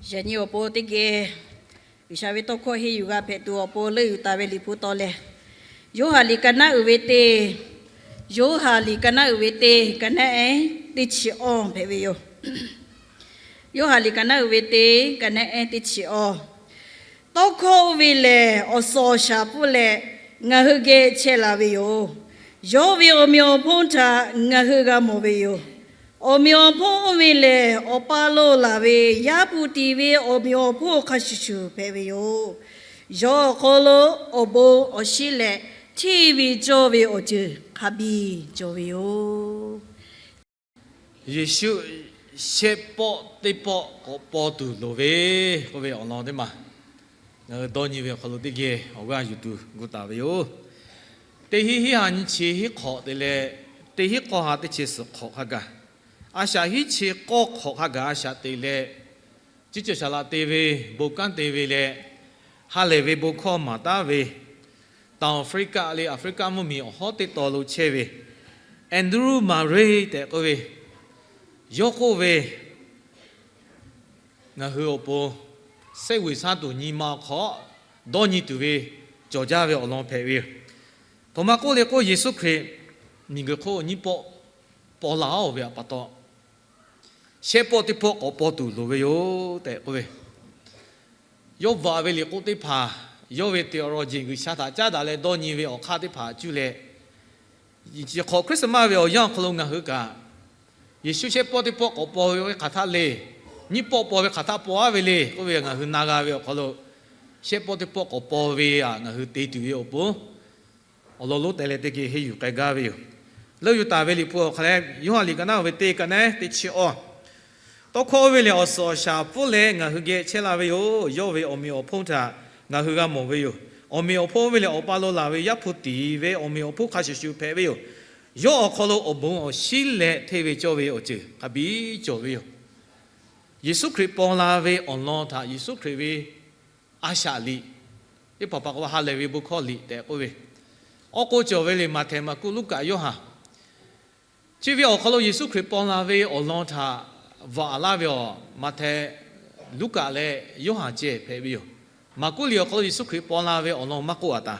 Yaꞈ nyi awˬ pon teˇ geh G'uiˬsha ve tawˇ hkawˇ henˇ yuˬ g'a hpehꞈ tuˬ awˬ pon leuˆ yuˬ taˍ ve Liꞈ hpu taw leh, Yoˇhanˬ liꞈ ka naˉ uiˍ ve teˇ, Yoˇhanˬ liꞈ ka naˉ uiˍ ve teˇ ka naˉ ehˉ teˇ chi awˇ hpehꞈ ve yoˬ. Yoˇhanˬ liꞈ ka naˉ uiˍ ve teˇ ka naˉ ehˉ teˇ chi awˇ. Tawˇ hkawˇ oˇ ve lehˬ, awˬ suhˍ awˬ shaˍ pfuhˇ leh ngaˬ hui geh chehˇ la ve yoˬ. Yawˇ ve awˬ meꞈ awˬ hponˇ htaꞈ ngaˬ hui g'a mawˬ ve yoˬ. Awˬ meꞈ awˬ hponˇ oˇ ve lehˬ, Awˬ pa lo laˬ ve Yaˇ hpu tiˍ ve awˬ meꞈ awˬ hponˇ hk'a shuˍ shuˍ hpehꞈ ve yoˬ. Yawˇ awˬ hk'aw lo awˬ bon awˬ shinˉ leh hteˇ ve cawˇ ve awˬ ceuˬ hk'a biˇ cawˬ ve yoˬ. Yeˍsuˆ shehˆ pawˆ teˇ pawˆ k'awꞈ paw tuˬ loˍ ve k'oˆ ve awˬ lawn teˇ maˬ ngaˬ hui dawˇ nyi ve awˬ hk'aw lo teˇ geh awˬ g'aˇ yuˬ tuˬ gu taˍ ve yoˬ. Teˇ hinˉ hinˉ ha nyiˇ chi hiˉ hk'awꞈ te leh, teˇ hinˉ k'awˇ ha teˇ chi suhˍ hk'awꞈ hk'a gaˬ, a shaꞈ hiˉ chi k'awˇ hk'awꞈ hk'a gaˬ a shaꞈ te leh, ciˉ ceuˬ shaˍ laꞈ te ve, bon kanˉ te ve leh, ha lehˬ ve bon hkawˇ maˍ taˉ ve, Taˍ Awˍfriˆkaˆ leh Aˍfriˆkaˆ mvuhˇmiˬ awˬ hawˉ teˇ taw lo chehˇ ve Andrew Murray tehꞈ k'oˆ ve, yawˇ k'oˆ ve, ngaˬ hui awˬ pon sehˉ g'uiˬ shaˉ tuˬ nyi ma awˬ hk'aw dawˇ nyi tuˬ ve cawˬ jaˇ ve awˬ lawn hpehꞈ ve yoˬ. Htoꞈ ma k'oˆ le k'o, Yeˍsuˆ Hkriꞈ miˬguiˬ hk'oˆ nyiˇ pawˆ paw la-oˬ ve pa taw, shehˆ pawˆ teˇ pawˆ k'awꞈ paw tuˬ loˍ ve yoˬ tehꞈ k'oˆ ve, yawˇ bvuhꞈ ve liꞈ k'oˆ teˇ hpaˍ, yawˇ ve theology G'uiˬsha htaꞈ caˉ daꞈ leh dawˇ nyi ve awˬ hk'aˇ teˇ hpaˍ cuˇ leh, chi hk'awꞈ Christmas ve awˬ yanˇ awˬ hk'aw lo ngaˬ hui kaꞈ, Yeˍsuˆ shehˆ pawˆ teˇ pawˆ k'awꞈ paw ve hk'aˬ htaˆ le, nyiˇ pawˆ paw ve hk'aˬ htaˆ paw aˉ ve le k'oˆ ve ngaˬ hui na g'a ve awˬ hk'aw lo, shehˆ pawˆ teˇ pawˆ k'awꞈ paw ve aꞈ ngaˬ hui te tuˬ ve awˬ pon awˬ lawn lonˉ teh leh teˇ geh henˇ yuˬ k'ai gaˇ ve yoˬ. Leuˆ yuˬ taˍ ve Liꞈ hpu awˬ hk'aw leh, Yoˇhanˬ liꞈ ka naˉ ve teˇ ka naˉ teˇ chi awˇ. Tawˇ hkawˇ oˇ ve lehˬ, awˬ suhˍ awˬ shaˍ pfuhˇ leh ngaˬ hui geh chehˇ la ve yoˬ. Yawˇ ve awˬ meꞈ awˬ hponˇ htaꞈ ngaˬ hui g'a mawˬ ve yoˬ. Awˬ meꞈ awˬ hponˇ oˇ ve lehˬ, Awˬ pa lo laˬ ve Yaˇ hpu tiˍ ve awˬ meꞈ awˬ hponˇ hk'a shuˍ shuˍ hpehꞈ ve yoˬ. Yawˇ awˬ hk'aw lo awˬ bon awˬ shinˉ leh hteˇ ve cawˇ ve awˬ ceuˬ hk'a biˇ cawˬ ve yoˬ. Yeˍsuˆ Hkriꞈ paw la ve awˬ lawn htaꞈ Yeˍsuˆ Hkriꞈ ve a shaꞈ liꞈ, teˇ hpaˍ hpaˍ k'o ha lehˬ ve bon hkawˇ liꞈ tehꞈ k'oˆ ve, awˬ k'o cawˬ ve lehˬ, Maꞈhtehˍ, Maˍkuˆ, Luˉkaꞈ, Yoˇhanˬ. Chi ve awˬ hk'aw lo Yeˍsuˆ Hkriꞈ paw la ve awˬ lawn htaꞈ bvuhꞈ laˇ ve awˬ, Maꞈhtehˍ, Luˉkaꞈ leh Yoˇhanˬ ceh hpehꞈ ve yoˬ. Maˍkuˆ liꞈ awˬ hk'aw lo Yeˍsuˆ Hkriꞈ paw la ve awˬ lawn maˇ k'oˆ a taˍ.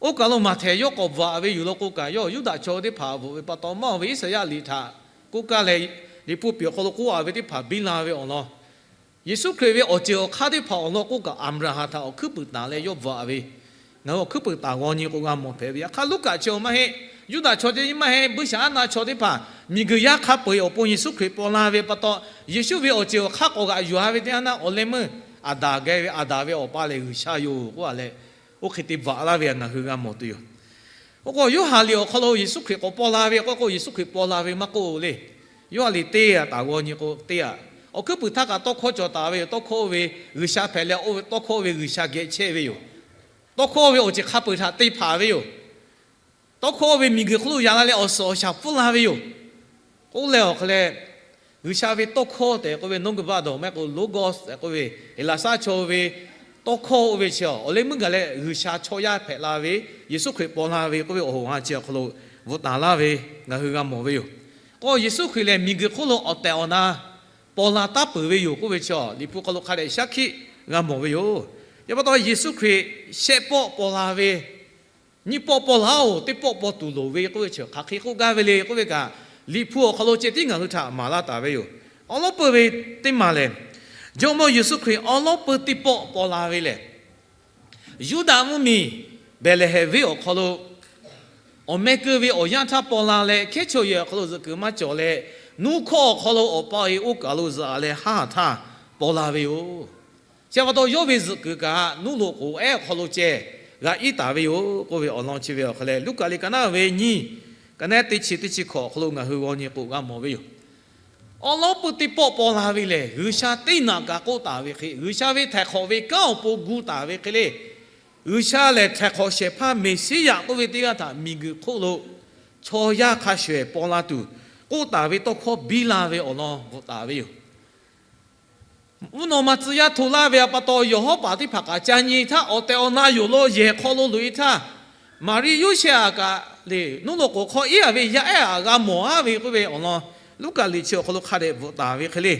Oˇ kaˬ lo Maꞈhtehˍ yawˇ k'awꞈ bvuhꞈ ve yoˬ law k'o kaꞈ, yawˇ Yuˇdaꞈ chaw teˇ hpaˍ bvuhꞈ ve pa taw, mawˇ ve Iˉsaˍyaˆ liꞈ htaꞈ k'oˆ kaˇ leh, Liꞈ hpu piˍ awˬ hk'aw lo k'oˆ a ve teˇ hpaˍ biˇ la ve awˬ lawn, Yeˍsuˆ Hkriꞈ ve awˬ ceuˬ awˬ hk'aˇ teˇ hpaˍ awˬ lawn k'oˆ kaꞈ, Aˍbraˍhanˍ htaꞈ awˬ hkuiˉ puiˍ taˍ leh yawˇ bvuhꞈ ve, ngaˬ hui awˬ hkuiˉ puiˍ taˍ g'aw nyi k'o g'a mawˬ hpehꞈ ve. Yaꞈ hk'aˇ, Luˉkaꞈ chi awˬ maˇ heˆ, Yuˇdaꞈ chaw teˇ maˇ heˆ, buiˇshaˆaˉnaˆ chaw teˇ hpaˍ miˬguiˬ yaˇ hk'a peu-eˬ awˬ pon Yeˍsuˆ Hkriꞈ paw la ve pa taw, Yeˍsuˆ ve awˬ ceuˬ awˬ hk'aˇ k'awꞈ g'aꞈ yuˬ a ve teˇ yanˇ naˆ, awˬ leh meuˇ Aˍdanˍ geh ve, Aˍdanˍ ve awˬ pa lehˬ G'uiˬsha yoˬ k'oˆ a leh, oˇ hk'e te bvuhꞈ laˇ ve ngaˬ hui g'a mawˬ tuˬ yoˬ. Oˇ k'o, Yoˇhanˬ liꞈ awˬ hk'aw lo Yeˍsuˆ Hkriꞈ k'awꞈ paw la ve k'o, k'o Yeˍsuˆ Hkriꞈ paw la ve maˇ k'oˆ le. Yoˇhanˬ liꞈ teˇ aꞈ taˍ g'aw nyi k'o, teˇ aꞈ, awˬ hkuiˉ puiˍ htaˇ kaꞈ tawˇ hkawˇ cawˬ taˍ ve yoˬ. Tawˇ hkawˇ oˇ ve G'uiˬsha hpehꞈ leh, oˇ ve tawˇ hkawˇ oˇ ve G'uiˬsha geh chehˇ ve yoˬ. Tawˇ hkawˇ oˇ ve awˬ ceuˬ hk'a peu-eˬ htaꞈ te hpanˍ ve yoˬ. Tawˇ hkawˇ oˇ ve miˬguiˬ hk'oˆ lo yaꞈ la leh awˬ suhˍ awˬ shaˍ pfuhˇ la ve yoˬ. K'oˆ leh awˬ hk'aw leh, G'uiˬsha ve tawˇ hkawˇ tehꞈ k'oˆ ve noˉ g'uiˬ baˆ dawˬ maˇ heˆ k'o, Logos tehꞈ k'oˆ ve, Heˍlaˍsaˆ chaw ve tawˇ hkawˇ oˇ ve chi awˬ leh meuˇ gaˬ leh G'uiˬsha chaw yaˇ hpehꞈ la ve, Yeˍsuˆ Hkriꞈ paw la ve k'oˆ ve awˬ hoꞈ ha chi awˬ hk'aw lo bvuhꞈ taˍ laˇ ve ngaˬ hui g'a mawˬ ve yoˬ. K'o Yeˍsuˆ Hkriꞈ lehˬ miˬguiˬ hk'oˆ lo awˬ tehˬ awˬ na paw la taˉ peuˬ ve yoˬ k'oˆ ve chi awˬ Liꞈ hpu hk'aw lo hk'a dehꞈ shaˉ hkiˆ g'a mawˬ ve yoˬ. Yaꞈ pa taw Yeˍsuˆ Hkriꞈ shehˆ pawˆ paw la ve, nyiˇ pawˆ paw laˇ-oˬ, teˇ pawˆ paw tuˬ loˍ ve k'oˆ ve chi hk'aˬ hk'e k'oˆ gaˇ ve le k'oˆ ve kaꞈ, Liꞈ hpu awˬ hk'aw lo ceh tiˉ ngaˬ hui htaꞈ maˍ laˇ taˍ ve yoˬ. Awˉ lawˉ peuˇ ve teˇ maˬ lehˬ, Jawˇmawˇ Yeˍsuˆ Hkriꞈ awˉ lawˉ peuˇ teˇ pawˆ paw la ve lehˬ, Yuˇdaꞈ mvuhˇmiˬ Behˍlehˍhehnˍ venˇ awˬ hk'aw lo awˬ meh keu ve awˬ yanˇ htaˇ paw la leh, hkehˉ chaw yehˬ awˬ hk'aw lo zuhꞈ kuiˬ maˇ cawˬ leh, nuˇ hkawˇ awˬ hk'aw lo awˬ pa e oˇ kaˬ lo zuhꞈ a leh haˉ a htaˇ paw la ve yoˬ. Chi pa taw yawˇ ve zuhꞈ kuiˬ kaꞈ nuˇ loꞈ k'oˍ ehˉ awˬ hk'aw lo ceh g'a iˉ taˍ ve yoˬ k'oˆ ve awˬ lawn chi ve awˬ hk'aw leh, Luˉkaꞈ liꞈ ka naˉ ve nyiˇ, ka naˉ teˇ chi teˇ chi hkawꞈ awˬ hk'aw lo ngaˬ hui g'aw nyi k'o g'a mawˬ ve yoˬ. Awˉ lawˉ peuˇ teˇ pawˆ paw la ve lehˬ, G'uiˬsha teˇ naꞈ kaꞈ k'oˆ taˍ ve hk'e, G'uiˬsha ve htaiˍ hk'awꞈ ve kanˉ awˬ pon gu taˍ ve hk'e le, G'uiˬsha lehˬ htaiˍ hk'awꞈ shehˍ hpaˇ Meˍsiˉyaꞈ k'oˆ ve teˇ g'aˇ htaꞈ miˬguiˬ hk'oˆ lo chaw yaˇ hk'a shuˍ ehˍ paw la tuˬ k'oˆ taˍ ve tawˇ hkawˇ biˇ la ve awˬ lawn bvuhꞈ taˍ ve yoˬ. Mvuhˇ naw ma tcuh yaˇ hto laˇ ve pa taw, yawˬ hawˉ paˍ teˇ hpaˍ kaꞈ ca nyi htaˇ, awˬ tehˬ awˬ na yoˬ law yehˬ hk'aw lo loꞈ e htaˇ, Maˍriˆ Yoˇsehꞈ aꞈ kaꞈ lehˬ, nuˇ loꞈ k'oˍ hk'aw iˉ a ve yaˇ ehˉ aꞈ g'a mawˬ aˉ ve k'oˆ ve awˬ lawn, Luˉkaꞈ liꞈ chi awˬ hk'aw lo hk'a dehꞈ bvuhꞈ taˍ ve hk'e le.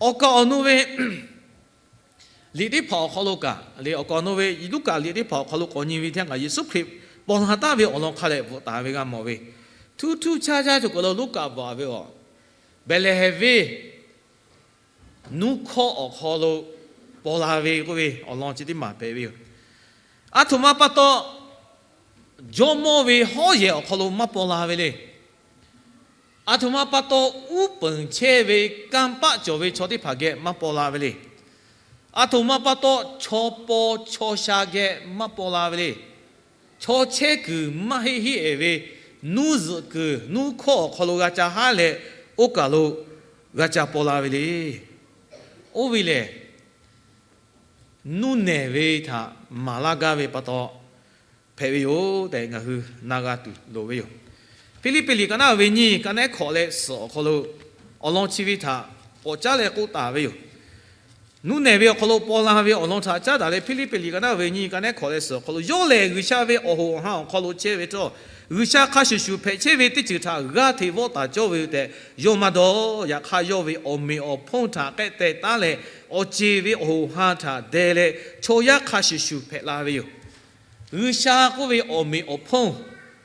Awˬ kaˍ awˬ nu ve liꞈ teˇ hpaˍ awˬ hk'aw lo kaꞈ le, awˬ kaˍ awˬ nu ve Luˉkaꞈ liꞈ teˇ hpaˍ awˬ hk'aw lo k'awꞈ nyi ve teˇ yanˇ kaꞈ, Yeˍsuˆ Hkriꞈ paw la taˍ ve awˬ lawn hk'a dehꞈ bvuhꞈ taˍ ve g'a mawˬ ve, htuˇ htuˇ caˇ caˇ cawˬ k'o lo Luˉkaꞈ bvuhꞈ ve aˬ, Behˍlehˍhehnˍ venˇ nuˇ hkawˇ awˬ hk'aw lo paw la ve k'oˆ ve awˬ lawn chi teˇ maˬ hpehꞈ ve yoˬ. Aˬ htoꞈ ma pa taw, jawˇmawˇ ve hawˉ yehˬ awˬ hk'aw lo maˇ paw la ve le. Aˬ htoꞈ ma pa taw, uˉ peunˍ chehˇ ve kanˇ paˆ cawˬ ve chaw teˇ hpaˍ geh maˇ paw la ve le. Aˬ htoꞈ ma pa taw, chaw paw chaw sha geh maˇ paw la ve le. Chaw chehˇ kuiˬ maˇ heˆ heˆ ehˍ ve nuˇ zuhꞈ kuiˬ nuˇ hkawˇ awˬ hk'aw lo g'a ca haˉ leh, oˇ kaˬ lo g'a ca paw la ve le. Oˇ ve lehˬ, nuˇ nehˬ ve htaꞈ maˍ laˇ gaˇ ve pa taw hpehꞈ ve yoˬ tehꞈ ngaˬ hui na g'a tuˬ loˍ ve yoˬ. Hpiˇliˇpiˆ liꞈ ka naˉ ve nyiˇ, ka nehˉ hkawꞈ leh suhˍ awˬ hk'aw lo awˬ lawn chi ve htaꞈ k'awꞈ caˉ leh k'oˆ taˍ ve yoˬ. Nuˇ nehˬ ve awˬ hk'aw lo paw la ve awˬ lawn htaꞈ caˉ daꞈ leh, Hpiˇliˇpiˆ liꞈ ka naˉ ve nyiˇ, ka nehˉ hkawꞈ leh suhˍ awˬ hk'aw lo, yawˇ lehˬ G'uiˬsha ve awˬ hoꞈ awˬ han awˬ hk'aw lo chehˇ ve htawˇ, G'uiˬsha hk'a shuˍ shuˍ hpehꞈ chehˇ ve teˇ ceuˬ htaꞈ g'aˇ hteꞈ vawˆ taˍ cawˇ ve yoˬ tehꞈ yawˇ maˇ dawˇ. Yaꞈ hk'aˇ, yawˇ ve awˬ meꞈ awˬ hponˇ htaꞈ k'ehˆ teh taˉ leh, awˬ ceˬ ve awˬ hoꞈ awˬ han htaꞈ deh leh, chaw yaˇ hk'a shuˍ shuˍ hpehꞈ la ve yoˬ. G'uiˬsha k'oˆ ve awˬ meꞈ awˬ hponˇ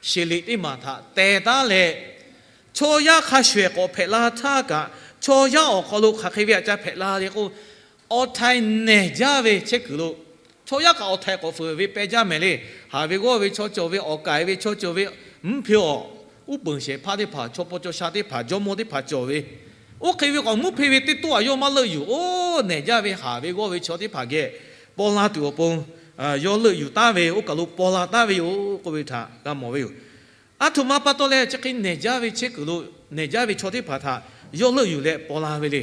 sheˍ liꞈ teˇ maˬ htaꞈ teh taˉ leh, chaw yaˇ hk'a shuˍ shuˍ k'awꞈ hpehꞈ la htaˇ kaꞈ, chaw yaˇ awˬ hk'aw lo hk'aˬ hk'e ve aꞈ ca hpehꞈ la le k'o, awˬ htaiˍ nehˬ jaˇ ve chehˇ kuiˬ lo, chaw yaˇ kaꞈ awˬ htaiˍ k'awꞈ fuiˍ ve peh jaˇ mehˍ le. Haˍ ve g'awˇ ve chaw cawˬ ve, awˬ kaiˍ ve chaw cawˬ ve, mvuhˇ hpeuꞈ awˬ uˉ peunˍ shehˍ hpaˇ teˇ hpaˍ, chaw paw chaw sha teˇ hpaˍ, jawˇmawˇ teˇ hpaˍ cawˬ ve, oˇ hk'e ve k'awꞈ mvuhˇ hpe ve teˇ toˇ aꞈ yawˇ maˇ leuˆ yuˬ. Oˇ nehˬ jaˇ ve haˍ ve g'awˇ ve chaw teˇ hpaˍ geh paw la tuˬ awˬ pon yawˇ leuˆ yuˬ taˉ ve, oˇ kaˬ lo paw la taˉ ve yoˬ k'oˆ ve htaꞈ g'a mawˬ ve yoˬ. Aˬ htoꞈ ma pa taw leh chi hk'e nehˬ jaˇ ve chehˇ kuiˬ lo, nehˬ jaˇ ve chaw teˇ hpaˍ htaꞈ yawˇ leuˆ yuˬ leh paw la ve le.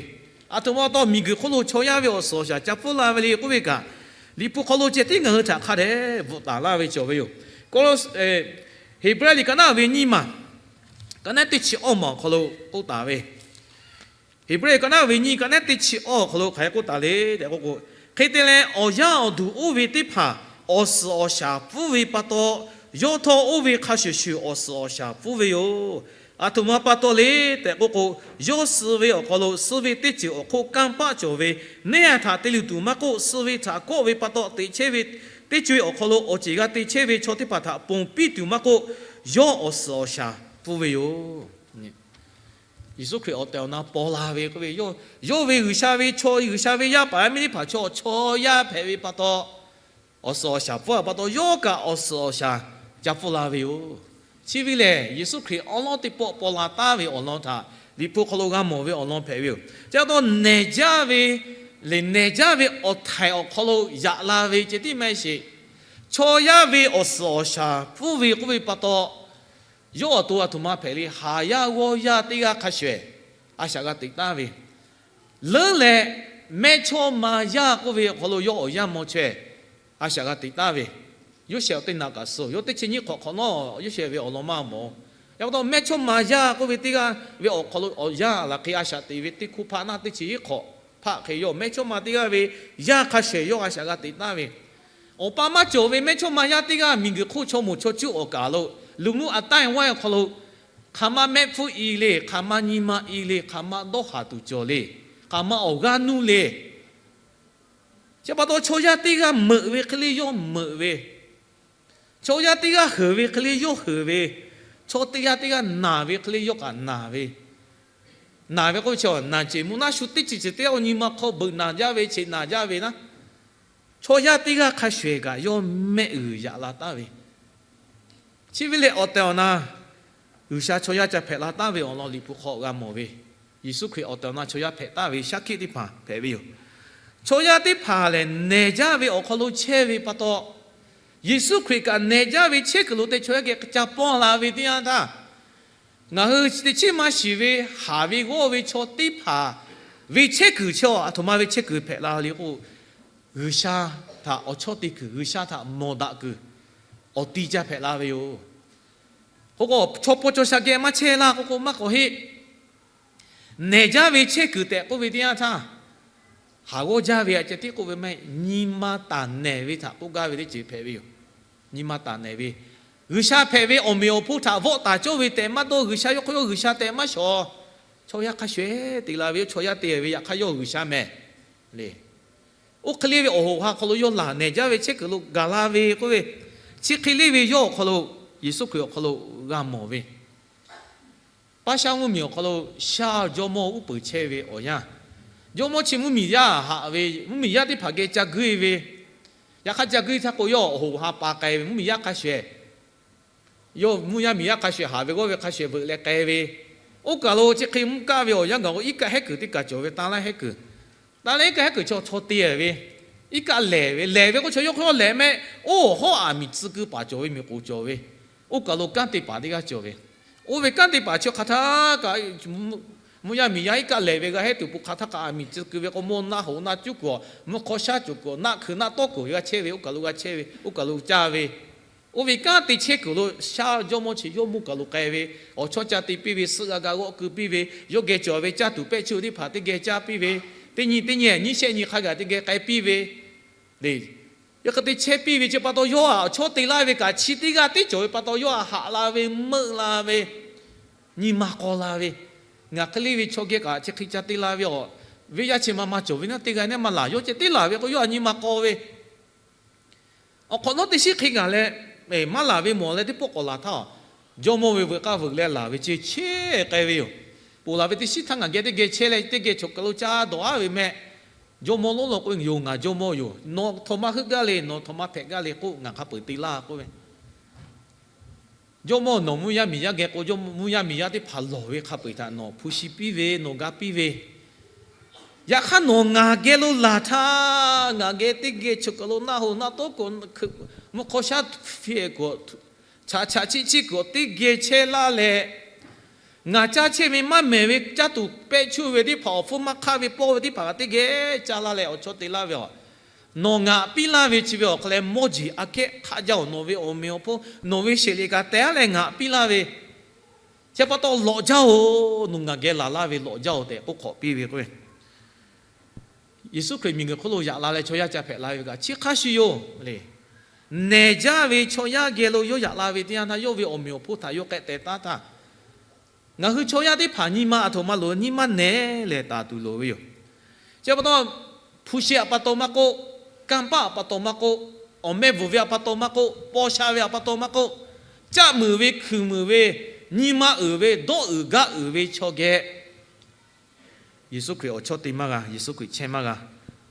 Aˬ htoꞈ ma pa taw, miˬguiˬ hk'oˆ lo chaw yaˇ ve awˬ suhˍ awˬ shaˍ ca pfuhˇ la ve le k'oˆ ve kaꞈ, Liꞈ hpu hk'aw lo ceh tiˉ ngaˬ hui htaꞈ hk'a dehꞈ bvuhꞈ taˍ laˇ ve cawˬ ve yoˬ. Kawˇ, Heˍbrehˇ liꞈ ka naˉ ve nyiˇ maˬ, ka nehˉ teˇ chi awˇ maˬ awˬ hk'aw lo k'oˆ taˍ ve, Heˍbrehˇ ka naˉ ve nyiˇ, ka nehˉ teˇ chi awˇ awˬ hk'aw lo hk'aˬ hk'e k'oˆ taˍ le tehꞈ k'oˆ k'o, hk'e te leh awˬ yaˇ awˬ duˬ oˇ ve teˇ hpaˍ awˬ suhˍ awˬ shaˍ pfuhˇ ve pa taw, yawˇ htawˇ oˇ ve hk'a shuˍ shuˍ awˬ suhˍ awˬ shaˍ pfuhˇ ve yoˬ. Aˬ htoꞈ ma pa taw le tehꞈ k'oˆ k'o, yawˇ suh ve awˬ hk'aw lo suh ve teˇ ceuˬ awˬ hk'oˆ kanˇ paˆ cawˬ ve, neˇ haiˬ htaꞈ te luˬ tuˬ maˇ k'oˆ, suh ve htaꞈ kawˆ ve pa taw teꞈ chehˇ ve, teˇ co e awˬ hk'aw lo awˬ ceˬ g'a te chehˇ ve chaw teˇ hpaˍ htaꞈ ponˬ piˇ tuˬ maˇ k'oˆ, yawˇ awˬ suhˍ awˬ shaˍ pfuhˇ ve yoˬ. Yeˍsuˆ Hkriꞈ awˬ tehˬ awˬ na paw la ve k'oˆ ve, yawˇ ve G'uiˬsha ve chaw, G'uiˬsha ve yaˇ paˍ yaˇ miˇ teˇ hpaˍ chaw, chaw yaˇ hpehꞈ ve pa taw, awˬ suhˍ awˬ shaˍ pfuhˇ a pa taw, yawˇ kaꞈ awˬ suhˍ awˬ shaˍ ca pfuhˇ la ve yoˬ. Chi ve lehˬ, Yeˍsuˆ Hkriꞈ awˉ lawˉ teˇ pawˆ paw la taˉ ve awˬ lawn htaꞈ Liꞈ hpu hk'aw lo g'a mawˬ ve awˬ lawn hpehꞈ ve yoˬ. Chi pa taw, nehˬ jaˇ ve lehˬ, nehˬ jaˇ ve awˬ htaiˍ awˬ hk'aw lo yaꞈ la ve ceh tiˉ maˇ heˆ sheˍ. Chaw yaˇ ve awˬ suhˍ awˬ shaˍ pfuhˇ ve k'oˆ ve pa taw, yawˇ awˬ to aˬ htoꞈ ma hpehꞈ le, haˍ yaˇ g'awˇ yaˇ teˇ g'aˇ hk'a shuˍ shuˍ a shaꞈ g'a teꞈ taˉ ve, leuˉ leh mehˇchawˇma yaˇ k'oˆ ve awˬ hk'aw lo yawˇ awˬ yanˇ maw chaweh a shaꞈ g'a teꞈ taˉ ve, Yoˇsehꞈ awˬ teˇ naꞈ kaꞈ suh, yawˇ teˇ chi nyiˇ hk'awꞈ hk'awꞈ nawˉ Yoˇsehꞈ ve awˬ lawn maˇ mawˬ. Yaꞈ pa taw, mehˇchawˇma yaˇ k'oˆ ve teˇ g'aˇ ve awˬ hk'aw lo awˬ yanˇ laˬ hk'e a shaꞈ teꞈ ve teˇ hkuˇ hpaˆ naˆ teˇ chi hiˉ hk'awꞈ hpaˆ hk'e yawˇ mehˇchawˇma teˇ g'aˇ ve yanˇ hk'a shuˍ shuˍ yawˇ a shaꞈ g'a teꞈ taˉ ve, awˬ pa maˇ cawˬ ve mehˇchawˇma yaˇ teˇ g'aˇ miˬguiˬ hk'oˆ chaw moˍ chaw cuˇ awˬ kaˬ lo, luˬ muˇ a taˇ e waˇ e awˬ hk'aw lo hk'aˬ ma mehˆ hpfuhˇ i le, hk'aˬ ma nyi ma i le, hk'aˬ ma dawˇ haˍ tuˬ cawˬ le, hk'aˬ ma awˬ g'aˇ nuˇ le. Chi pa taw, chaw yaˇ teˇ g'aˇ meuꞈ ve hk'e le yawˇ meuꞈ ve, chaw yaˇ teˇ g'aˇ heuˬ ve hk'e le yawˇ heuˬ ve, chaw teˇ g'aˇ teˇ g'aˇ naˬ ve hk'e le yawˇ kaꞈ naˬ ve, naˬ ve k'oˆ ve chi, naˬ ceˬ mvuhˇ naˆ shu teˇ ceuˬ ceuˬ teˇ g'aˇ nyi ma hk'aw beuꞈ naˬ jaˇ ve, cheꞈ naˬ jaˇ ve naˉ, chaw yaˇ teˇ g'aˇ hk'a shuˍ shuˍ kaꞈ yawˇ mehˆ g'uiˬ yaꞈ la taˉ ve, chi ve lehˬ awˬ tehˬ awˬ na G'uiˬsha chaw yaˇ ca hpehꞈ la taˉ ve awˬ lawn Liꞈ hpu hk'aw g'a mawˬ ve, Yeˍsuˆ Hkriꞈ awˬ tehˬ awˬ na chaw yaˇ hpehꞈ taˉ ve shaˉ hkiˆ teˇ hpaˍ hpehꞈ ve yoˬ. Chaw yaˇ teˇ hpaˍ lehˬ, nehˬ jaˇ ve awˬ hk'aw lo chehˇ ve pa taw, Yeˍsuˆ Hkriꞈ kaꞈ nehˬ jaˇ ve chehˇ kuiˬ lo te chaw yaˇ geh ca paw la ve teˇ yanˇ htaˇ, ngaˬ hui teˇ chiˉ maˇ shiˍ ve haˍ ve g'awˇ ve chaw teˇ hpaˍ ve chehˇ kuiˬ chi aˬ htoꞈ ma ve chehˇ kuiˬ hpehꞈ la le k'o, G'uiˬsha htaꞈ awˬ chawˇ te kuiˬ, G'uiˬsha htaꞈ mawˬ daꞈ kuiˬ awˬ ti ca hpehꞈ la ve yoˬ. K'o k'o, chaw paw chaw sha geh maˇ chehˇ laˇ k'oˆ k'o maˇ k'awꞈ heˆ. Nehˬ jaˇ ve chehˇ kuiˬ tehꞈ k'oˆ ve teˇ yanˇ htaˇ, haˍ g'awˇ jaˇ ve aꞈ ceh tiˉ k'oˆ ve maˇ heˆ, nyi ma taˍ nehˬ ve htaꞈ k'oˆ gaˇ ve teˇ ceuˬ hpehꞈ ve yoˬ. Nyi ma taˍ nehˬ ve, G'uiˬsha hpehꞈ ve awˬ meꞈ awˬ hponˇ htaꞈ vawˆ taˍ cawˇ ve tehꞈ maˇ dawˇ, G'uiˬsha yawˇ hk'aw yawˇ G'uiˬsha tehꞈ maˇ shawˍ. Chaw yaˇ hk'a shuˍ eˬ te la ve, chaw yaˇ te ve yaꞈ hk'aˇ yawˇ G'uiˬsha mehˍ le. Oˇ hk'e le ve awˬ hoꞈ awˬ ha awˬ hk'aw lo yawˇ laˬ nehˬ jaˇ ve chehˇ kuiˬ lo gaˬ la ve k'oˆ ve, chi hk'e le ve yawˇ awˬ hk'aw lo Yeˍsuˆ Hkriꞈ awˬ hk'aw lo g'a mawˬ ve, paˇ shaˉ mvuhˇmiˬ awˬ hk'aw lo shaˉ jawˇmawˇ uˉ peunˍ chehˇ ve awˬ yanˇ, jawˇmawˇ chi mvuhˇmiˬ yaˇ haꞈ ve, mvuhˇmiˬ yaˇ teˇ hpaˍ geh ca guˇ ve, yaꞈ hk'aˇ ca guˇ htaˇ k'o yawˇ awˬ hoꞈ awˬ ha pa k'ai ve, mvuhˇmiˬ yaˇ hk'a shuˍ eˬ, yawˇ mvuhˇ yaˇ miˬ yaˇ hk'a shuˍ eˬ haꞈ ve g'awˇ ve hk'a shuˍ eˬ veuꞈ leh k'ai ve, oˇ kaˬ lo chi hk'e mvuhˇ kaˆ ve awˬ yanˇ gaˬ k'o, iˉ kaˆ hehˉ kuiˬ teˇ kaˬ cawˬ ve, ta laˇ hehˉ kuiˬ, ta laˇ iˉ kaˆ hehˉ kuiˬ chaw chaw te ve, iˉ kaˆ lehˬ ve, lehˬ ve k'o chaw yawˇ hk'aw lehˬ mehˆ, oˇ hawˉ aˬ miˍ tcuh keu paˍ cawˬ ve, miˬ k'oˍ cawˬ ve, oˇ kaˬ lo kanˉ te paˍ teˇ g'aˇ cawˬ ve, oˇ ve kanˉ te paˍ chi hk'aˬ htaˇ kaꞈ mvuhˇ yaˇ miˬ yaˇ iˉ kaˆ lehˬ ve g'a hehˉ tuˬ peuˬ hk'aˬ htaˇ kaꞈ aˬ miˍ tcuh keu ve k'o, mawˇ naˆ hoꞈ naˆ cuˉ kuiˬ awˬ, mvuhˇ hk'aw shaˉ cawˬ kuiˬ awˬ, naˆ hkui naˆ tawˉ kuiˬ g'a chehˇ ve, oˇ kaˬ lo g'a chehˇ ve, oˇ kaˬ lo caˇ ve, oˇ ve kanˉ te chehˇ kuiˬ lo shaˉ jawˇmawˇ chi yawˇ mvuhˇ kaˬ lo k'ai ve, awˬ chawˇ ca te piˇ ve, suhˆ g'a ga g'awˆ keu piˇ ve, yawˇ geh cawˬ ve caˇ tuˬ pehˆ chuˇ teˇ hpaˍ teˇ geh caˇ piˇ ve, teˇ nyi teˇ nyi nyiˇ shehˆ nyi hk'a gaˬ teˇ geh k'ai piˇ ve le. Yaꞈ hk'e te chehˇ piˇ ve chi pa taw, yawˇ htaꞈ awˬ chawˇ te laˇ ve kaꞈ chi teˇ g'aˇ teˇ cawˬ ve pa taw, yawˇ htaꞈ haꞈ la ve, meuˆ la ve, nyi ma k'aw la ve, ngaˬ hk'e le ve chaw geh kaꞈ chi hk'e ca te la ve awˬ, venˇ yaˇ chi ma ma cawˬ ve naˉ, teˇ g'aˇ neˉ maˇ laˬ, yawˇ ceh teˇ laˬ ve k'o, yawˇ htaꞈ nyi ma k'aw ve, awˬ hk'awꞈ nawˉ teˇ shiˉ hk'e gaˬ leh maˇ laˬ ve mawˬ leh teˇ pawˆ k'awꞈ laˬ htaˇ, jawˇmawˇ ve veuꞈ k'aˇ veuꞈ leh laˬ ve ceh chehˇ k'ai ve yoˬ. Ponˬ laˬ ve teˇ shiˉ htaˇ ngaˬ geh teˇ geh chehˇ leh teˇ geh chaw kaˬ lo caˇ dawˬ aˉ ve mehˆ. Jawˇmawˇ lonˉ law k'o, yoˬ, ngaˬ jawˇmawˇ yoˬ, nawˬ htaꞈ maˇ heuˆ gaˇ le, nawˬ htaꞈ maˇ hpehꞈ gaˇ le k'oˆ, ngaˬ hk'a peu-eˬ te laˇ k'oˆ ve, jawˇmawˇ nawˬ mvuhˇ yaˇ miˬ yaˇ geh k'o, mvuhˇ yaˇ miˬ yaˇ teˇ hpaˍ lawˬ ve hk'a peu-eˬ htaꞈ nawˬ hpu shi piˇ ve, nawˬ ga piˇ ve, yaꞈ hk'aˇ nawˬ ngaˬ geh lo laˬ htaˇ, ngaˬ geh teˇ geh chaw kaˬ lo naˆ hoꞈ naˆ tawˉ kuiˬ, mvuhˇ hk'aw shaˉ hpehꞈ kuiˬ, chaꞈ chaꞈ chiˆ chiˆ kuiˬ teˇ geh chehˇ laˇ leh, ngaˬ caˇ chehˇ ve maˇ mehˍ ve caˇ tuˬ pehˆ chuˇ ve teˇ hpaˍ, awˬ hpfuhˇ maˇ hk'aˆ ve pawˇ ve teˇ hpaˍ kaꞈ teˇ geh caˇ laˇ leh awˬ chawˇ te laˇ ve aˬ, nawˬ ngaˬ piˇ laˇ ve chi ve awˬ hk'aw leh mawˇ jeˬ aꞈ kehˉ hk'aˆ jaˇ-oˬ. Nawˬ ve awˬ meꞈ awˬ hponˇ, nawˬ ve sheˍ liꞈ kaꞈ teh aˉ leh ngaˬ piˇ laˇ ve, chi pa taw lawꞈ jaˇ-oˬ. Nawˬ ngaˬ geh laˬ laˇ ve lawꞈ jaˇ-oˬ tehꞈ k'oˆ hk'awꞈ piˇ ve k'o, Yeˍsuˆ Hkriꞈ miˬguiˬ hk'oˆ lo yaꞈ la leh chaw yaˇ ca hpehꞈ la ve kaꞈ chi hk'a shuˍ yoˬ le. Nehˬ jaˇ ve chaw yaˇ geh lo yawˇ yaꞈ la ve teˇ yanˇ htaˇ, yawˇ ve awˬ meꞈ awˬ hponˇ htaꞈ yawˇ k'ehˆ teh taˉ htaˇ, ngaˬ hui chaw yaˇ teˇ hpaˍ nyi ma aˬ htoꞈ ma loˍ, nyi ma nehˬ lehˬ taˍ tuˬ loˍ ve yoˬ. Chi pa taw, hpu shi aꞈ pa taw maˇ k'oˆ, kanˇ paˆ aꞈ pa taw maˇ k'oˆ, awˬ meh bvuhˬ ve aꞈ pa taw maˇ k'oˆ, paw sha ve aꞈ pa taw maˇ k'oˆ, caˆ muiˬ ve, hkuiˬ muiˬ ve, nyi ma uiˍ ve, dawˇ uiˍ gaˇ uiˍ ve chaw geh Yeˍsuˆ Hkriꞈ awˬ chawˇ te maˇ g'a, Yeˍsuˆ Hkriꞈ chehˇ maˇ g'a.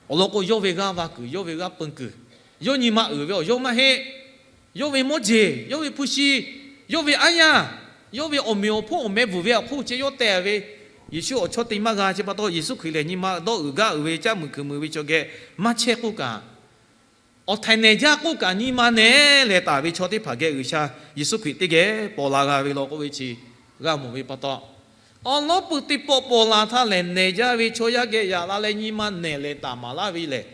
Awˬ lawn k'o, yawˇ ve g'aˇ va kuiˬ, yawˇ ve g'aˇ peun kuiˬ, yawˇ nyi ma uiˍ ve awˬ yawˇ maˇ heˆ. Yawˇ ve mawˇ jeˬ, yawˇ ve hpu shi, yawˇ ve aˉ yaˇ, yawˇ ve awˬ meꞈ awˬ hponˇ awˬ meh bvuhˬ ve awˬ hk'oˆ ceh yawˇ teh ve, Yeˍsuˆ awˬ chawˇ te maˇ g'a. Chi pa taw, Yeˍsuˆ Hkriꞈ lehˬ nyi ma dawˇ uiˍ gaˇ uiˍ ve, caˆ muiˬ hkuiˬ muiˬ ve chaw geh maˇ chehˇ k'oˆ kaꞈ, awˬ htaiˍ nehˬ jaˇ k'oˆ kaꞈ, nyi ma nehˬ leh taˍ ve chaw teˇ hpaˍ geh G'uiˬsha Yeˍsuˆ Hkriꞈ teˇ geh paw la g'a ve law k'oˆ ve chi g'a mawˬ ve pa taw, awˬ lawˉ peuˬ teˇ pawˆ paw la htaˇ lehˬ, nehˬ jaˇ ve chaw yaˇ geh yaꞈ la leh nyi ma nehˬ lehˬ taˍ maˍ laˇ ve lehˬ,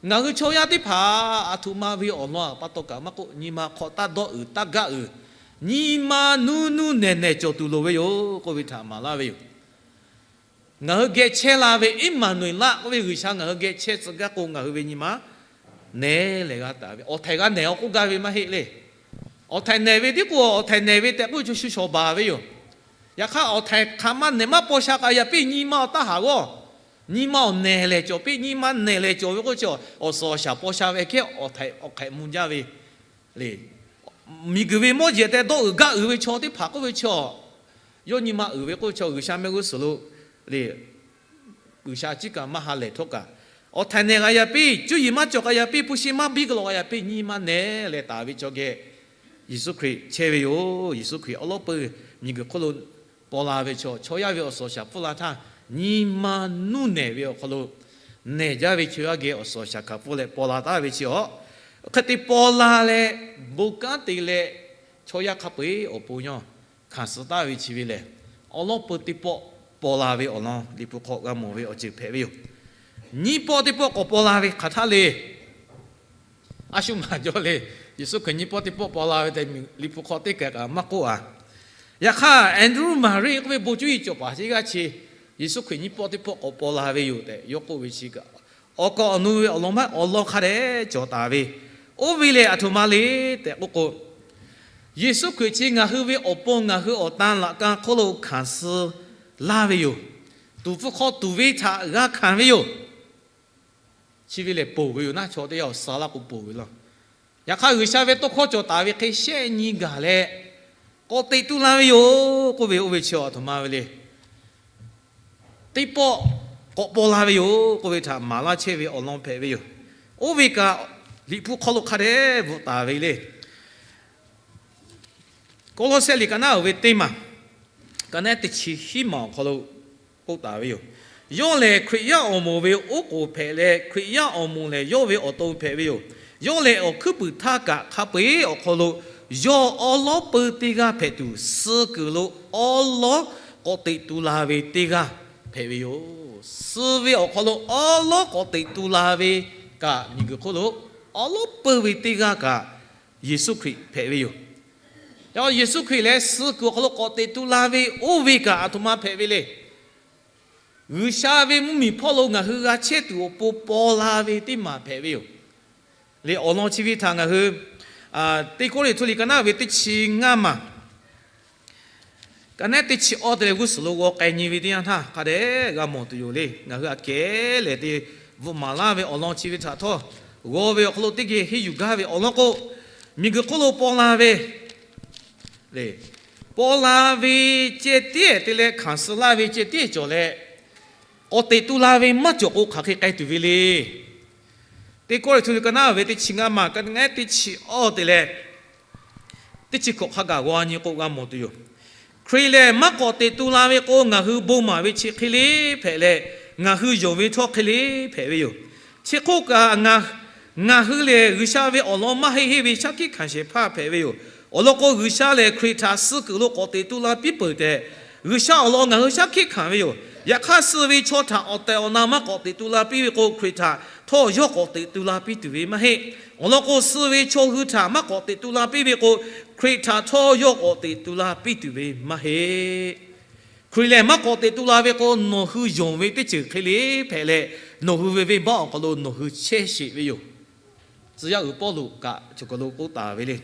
ngaˬ hui chaw yaˇ teˇ hpaˍ aˬ htoꞈ ma ve awˬ lawn aꞈ pa taw kaꞈ maˇ k'oˆ, nyi ma hk'aw taˇ dawˇ uiˍ taˇ gaˇ uiˍ, nyi ma nuˇ nuˇ nehˬ nehˬ cawˬ tuˬ loˍ ve yoˬ k'oˆ ve htaꞈ maˍ laˇ ve yoˬ. Ngaˬ hui geh chehˇ la ve Eˇmaˍnuˍeˍlaˆ k'oˆ ve G'uiˬsha ngaˬ hui geh chehˇ tcuh gaˇ k'o, ngaˬ hui ve nyi ma nehˬ lehˬ g'a taˍ ve, awˬ htaiˍ g'a nehˬ awˬ k'oˆ gaˇ ve maˇ heˆ le. Awˬ htaiˍ nehˬ ve tiˉ k'o, awˬ htaiˍ nehˬ ve tehꞈ k'oˆ ve chaw shu shawˍ baˬ ve yoˬ. Yaꞈ hk'aˇ, awˬ htaiˍ hk'aˬ ma nehˬ maˇ paw sha k'ai yaꞈ piˇ nyi ma awˬ taˇ haˍ g'awˇ, nyi ma awˬ nehˬ lehˬ cawˬ piˇ, nyi ma nehˬ lehˬ cawˬ ve k'oˆ ve chaw, awˬ suhˍ awˬ shaˍ paw sha ve kehˉ awˬ htaiˍ awˬ hk'ehꞈ mvuh jaˇ ve le. Miˬguiˬ ve mawˇ jeˬ tehꞈ dawˇ uiˍ gaˇ uiˍ ve chaw teˇ hpaˍ k'oˆ ve chaw, yawˇ nyi ma uiˍ ve k'oˆ ve chaw, G'uiˬsha mehˆ g'uˇ suhˍ lo le, G'uiˬsha ciˉ kaꞈ maˇ ha lehˬ htawˇ kaꞈ, awˬ htaiˍ nehˬ g'a yaꞈ piˇ, cuˇ yiˍ maˇ cawˬ k'a yaꞈ piˇ, hpu shi maˇ biˇ ka lawꞈ k'a yaꞈ piˇ, nyi ma nehˬ leh taˍ ve chaw geh Yeˍsuˆ Hkriꞈ chehˇ ve yoˬ. Yeˍsuˆ Hkriꞈ awˬ lawˉ peuˬ miˬguiˬ hk'oˆ lo paw la ve chaw, chaw yaˇ ve awˬ suhˍ awˬ shaˍ pfuhˇ la htaˇ, nyi ma nuˇ nehˬ ve awˬ hk'aw lo nehˬ jaˇ ve chaw yaˇ geh awˬ suhˍ awˬ shaˍ hkanˍ pfuhˇ leh paw la taˍ ve chi awˬ, hk'e te paw la leh, bon kanˉ te leh, chaw yaˇ hk'a peu-eˬ awˬ pon yawˇ hkanˍ suh taˍ ve chi ve lehˬ, awˬ lawˉ peuˬ teˇ pawˆ paw la ve awˬ lawn Liꞈ hpu hk'aw g'a mawˬ ve awˬ ceuˬ hpehꞈ ve yoˬ. Nyiˇ pawˆ teˇ pawˆ k'awꞈ paw la ve hk'aˬ htaˇ le. A shu maˬ jaw le. Yeˍsuˆ Hkriꞈ nyiˇ pawˆ teˇ pawˆ paw la ve tehꞈ Liꞈ hpu hk'aw teˇ kaˬ kaꞈ maˇ k'oˆ a. Yaꞈ hk'aˇ, Aˍndruˆ Maˍriˆ k'oˆ ve bon cuˇ yiˍ cawˬ paˍ teˇ g'aˇ chi Yeˍsuˆ Hkriꞈ nyiˇ pawˆ teˇ pawˆ k'awꞈ paw la ve yoˬ tehꞈ yawˇ k'oˆ ve chi kaꞈ, awˬ kaˍ awˬ nu ve awˬ lawn maˇ awˬ lawn hk'a dehꞈ cawˬ taˍ ve, oˇ ve lehˬ aˬ htoꞈ ma le tehꞈ k'oˆ k'o, Yeˍsuˆ Hkriꞈ chi ngaˬ hui ve awˬ pon ngaˬ hui awˬ tan laꞈ ka hk'oˆ lo hkanˍ suh laˇ ve yoˬ. Tuˍ hpfuh hk'aw tuˍ ve htaꞈ g'a hkanˍ ve yoˬ. Chi ve lehˬ ponˬ ve yoˬ. Naˆ chaw teˇ g'aˇ awˬ suh laˇ k'o ponˬ ve laˇ. Yaꞈ hk'aˇ, G'uiˬsha ve tawˇ hkawˇ cawˬ taˍ ve hk'e shehˆ nyi gaˬ leh, k'awꞈ teꞈ tu la ve yoˬ k'oˆ ve, oˇ ve chi a htoꞈ ma ve le. Teˇ pawˆ k'awꞈ paw la ve yoˬ k'oˆ ve htaꞈ maˍ laˇ chehˇ ve awˬ lawn hpehꞈ ve yoˬ. Oˇ ve kaꞈ, Liꞈ hpu hk'aw lo hk'a dehꞈ bvuhꞈ taˍ ve le. Kawˇlawˇsehˆ liꞈ ka naˉ uiˍ ve teˇ maˬ, ka naˉ teˇ chi hiˉ maˬ awˬ hk'aw lo k'oˆ taˍ ve yoˬ. Yawˇ lehˬ, Hkriꞈ yaˇ awˬ moˍ ve oˉ k'oˍ hpehꞈ leh, Hkriꞈ yaˇ awˬ moˍ lehˬ yawˇ ve awˬ to hpehꞈ ve yoˬ. Yawˇ lehˬ, awˬ hkuiˉ puiˍ htaˇ kaꞈ hk'a peu-eˬ awˬ hk'aw lo yawˇ awˉ lawˉ peu teˇ g'aˇ hpehꞈ tuˬ, suh kuiˬ lo awˉ lawˉ k'awꞈ teꞈ tu la ve teˇ g'aˇ hpehꞈ ve yoˬ. Suh ve awˬ hk'aw lo awˉ lawˉ k'awꞈ teꞈ tu la ve kaꞈ, miˬguiˬ hk'oˆ lo awˉ lawˉ peu ve teˇ g'aˇ kaꞈ, Yeˍsuˆ Hkriꞈ hpehꞈ ve yoˬ. Yeˍsuˆ Hkriꞈ lehˬ, suh kuiˬ awˬ hk'aw lo k'awꞈ teꞈ tu la ve oˇ ve kaꞈ a htoꞈ ma hpehꞈ ve le. G'uiˬsha ve mvuhˇmiˬ hpawˇ lo ngaˬ hui g'a chehˇ tuˬ awˬ pon paw la ve teˇ maˬ hpehꞈ ve yoˬ. Leh awˬ lawn chi ve htaꞈ ngaˬ hui Teˇ Kawˇrenˍhtuˆ liꞈ ka naˉ ve teˇ chi ngaˇ maˬ, ka naˉ teˇ chi awˇ te leh g'uˇ suhˍ lo g'aw k'ai nyi ve teˇ yanˇ htaˇ, hk'a dehꞈ g'a mawˬ tuˬ yoˬ le. Ngaˬ hui aꞈ kehˉ lehˬ te bvuhꞈ maˍ laˇ ve awˬ lawn chi ve htaꞈ htawˇ, g'aw ve awˬ hk'aw lo teˇ geh henˇ yuˬ gaˇ ve awˬ lawn k'o, miˬguiˬ hk'oˆ lo paw la ve le, paw la ve ceh tiˉ te leh hkanˍ suh laˇ ve ceh tiˉ cawˬ leh, k'awꞈ teꞈ tu la ve maˇ cawˬ k'o, hk'aˬ hk'e k'ai tuˬ ve le. Teˇ Kawˇrenˍhtuˆ liꞈ ka naˉ ve teˇ chi ngaˇ maˬ, ka naˉ teˇ chi awˇ te leh teˇ chi hkawꞈ hk'a gaˬ g'aw nyi k'o g'a mawˬ tuˬ yoˬ. Hkriꞈ lehˬ maˇ k'awꞈ teꞈ tu la ve k'o, ngaˬ hui bon maˍ ve chi hk'e le hpehꞈ leh, ngaˬ hui yonˍ ve htawˇ hk'e le hpehꞈ ve yoˬ. Chi hk'oˆ kaꞈ, ngaˬ hui lehˬ G'uiˬsha ve awˬ lawn maˇ heˆ heˆ ve shaˉ hkiˆ hkanˍ shehˍ hpaˇ hpehꞈ ve yoˬ. Awˬ lawn k'o, G'uiˬsha lehˬ Hkriꞈ htaꞈ suh kuiˬ lo k'awꞈ teꞈ tu la piˇ peuˬ tehꞈ, G'uiˬsha awˬ lawn ngaˬ hui shaˉ hkiˆ hkanˍ ve yoˬ. Yaꞈ hk'aˇ, suh ve chaw htaꞈ awˬ tehˬ awˬ na maˇ k'awꞈ teꞈ tu la piˇ ve k'o, Hkriꞈ htaꞈ htawˇ yawˇ k'awꞈ teꞈ tu la piˇ tuˬ ve maˇ heˆ. Awˬ lawn k'o, suh ve chaw hui htaꞈ maˇ k'awꞈ teꞈ tu la piˇ ve k'o, Hkriꞈ htaꞈ htawˇ yawˇ k'awꞈ teꞈ tu la piˇ tuˬ ve maˇ heˆ. Hkriꞈ lehˬ maˇ k'awꞈ teꞈ tu la ve k'o, nawˬ hui yonˍ ve teˇ ceuˬ hk'e le hpehꞈ leh, nawˬ hui ve venˇbaˆ awˬ hk'aw lo nawˬ hui chehˇ sheˍ ve yoˬ. Tcuh yaˇ uiˍ Pawˇluꞈ kaꞈ choˬ kaˬ lo k'oˆ taˍ ve le.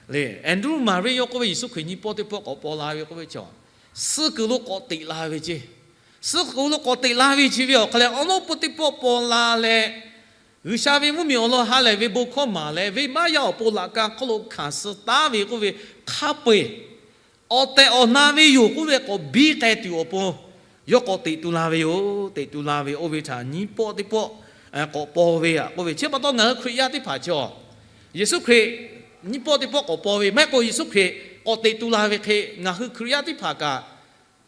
Leh Andrew Mary yawˇ k'oˆ ve, Yeˍsuˆ Hkriꞈ nyiˇ pawˆ teˇ pawˆ k'awꞈ paw la ve k'oˆ ve chi, suh kuiˬ lo k'awꞈ teꞈ la ve ceˇ. Suh kuiˬ lo k'awꞈ teꞈ la ve chi ve awˬ hk'aw leh awˉ lawˉ peu teˇ pawˆ paw la leh, G'uiˬsha ve mvuhˇmiˬ awˬ lawn ha lehˬ ve bon hkawˇ maˍ leh, venˇbaˆ yaˇ awˬ pon laꞈ ka hk'oˆ lo hkanˍ suh taˉ ve k'oˆ ve, hk'a peu-eˬ awˬ tehˬ awˬ na ve yoˬ k'oˆ ve k'awꞈ biˇ k'ai tuˬ awˬ pon, yawˇ k'awꞈ teꞈ tu la ve yoˬ. Teꞈ tu la ve oˇ ve htaꞈ nyiˇ pawˆ teˇ pawˆ k'awꞈ paw ve aꞈ k'oˆ ve, chi pa taw ngaˬ hui Hkriꞈ yaˇ teˇ hpaˍ chi, Yeˍsuˆ Hkriꞈ nyiˇ pawˆ teˇ pawˆ k'awꞈ paw ve maˇ heˆ k'o, Yeˍsuˆ Hkriꞈ k'awꞈ teꞈ tu la ve hk'e ngaˬ hui Hkriꞈ yaˇ teˇ hpaˍ kaꞈ,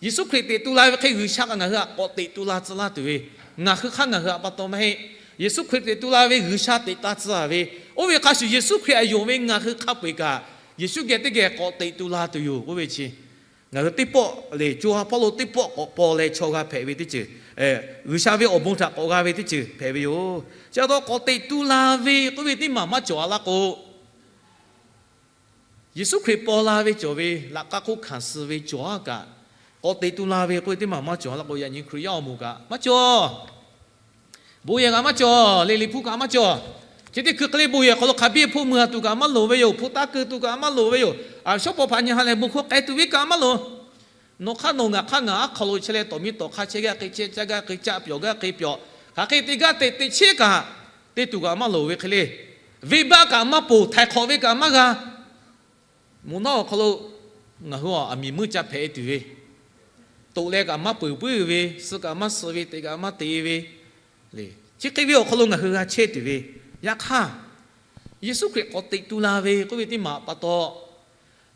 Yeˍsuˆ Hkriꞈ teꞈ tu la ve hk'e G'uiˬsha kaꞈ ngaˬ hui htaꞈ k'awꞈ teꞈ tu la tcuh laˇ tuˬ ve, ngaˬ hui hk'aˇ ngaˬ hui htaꞈ pa taw maˇ heˆ. Yeˍsuˆ Hkriꞈ teꞈ tu la ve G'uiˬsha teꞈ ta tcuh ve, oˇ ve hk'a shuˍ Yeˍsuˆ Hkriꞈ htaꞈ yonˍ ve ngaˬ hui hk'a peu-eˬ kaꞈ, Yeˍsuˆ geh teˇ geh k'awꞈ teꞈ tu la tuˬ yoˬ k'oˆ ve chi, ngaˬ hui teˇ pawˆ lehˬ, co ha hpawˇ lo teˇ pawˆ k'awꞈ paw leh chaw g'a hpehꞈ ve teˇ ceuˬ, G'uiˬsha ve awˬ bon htaꞈ k'awꞈ g'a ve teˇ ceuˬ hpehꞈ ve yoˬ. Chi pa taw k'awꞈ teꞈ tu la ve k'oˆ ve teˇ maˬ maˇ cawˬ a laˇ k'o, Yeˍsuˆ Hkriꞈ paw la ve cawˬ ve laꞈ ka hk'oˆ hkanˍ suh ve cawˬ a kaꞈ, k'awꞈ teꞈ tu la ve k'oˆ ve teˇ maˬ maˇ cawˬ a laˇ k'o, yaꞈ nyi Hkriꞈ yaˇ awˬ moˍ kaꞈ maˇ cawˬ. Bon yehˬ kaꞈ maˇ cawˬ, leh Liꞈ hpu kaꞈ maˇ cawˬ. Chi teˇ hkui hk'e le bon yehˬ hk'aw lo hk'a biˇ hpoˆ mui a tuˬ kaꞈ maˇ loˍ ve yoˬ. Hpu taˇ keu tuˬ kaꞈ maˇ loˍ ve yoˬ. Aˬ shawˉ paw hpaꞈ nyi ha lehˬ bon hkawˇ k'ai tuˬ ve kaꞈ maˇ loˍ. Nawˬ hk'aˇ nawˬ ngaˬ hk'aˇ ngaˬ aˉ hk'aw lo chi leh tawꞈ miˇ tawꞈ hk'aˇ chehˇ gaˇ hk'e chehˇ, caˇ gaˇ hk'e caˇ, pyawˬ gaˇ hk'e pyawˬ, hk'aˬ hk'e te gaˇ te te chehˇ kaꞈ, te tuˬ kaꞈ maˇ loˍ ve hk'e le. Venˇbaˆ kaꞈ maˇ ponˬ, htaiˍ hk'awꞈ ve kaꞈ maˇ g'a. Moˍ naˉ awˬ hk'aw lo ngaˬ hui a miˬ meuˇ ca hpehꞈ e tuˬ ve, toꞈ leh kaꞈ maˇ peuˬ puiˉ ve, suh kaꞈ maˇ suh ve, te kaꞈ maˇ te ve, chi hk'e ve awˬ hk'aw lo ngaˬ hui g'a chehˇ tuˬ ve. Yaꞈ hk'aˇ, Yeˍsuˆ Hkriꞈ k'awꞈ teꞈ tu la ve k'oˆ ve teˇ maˬ pa taw,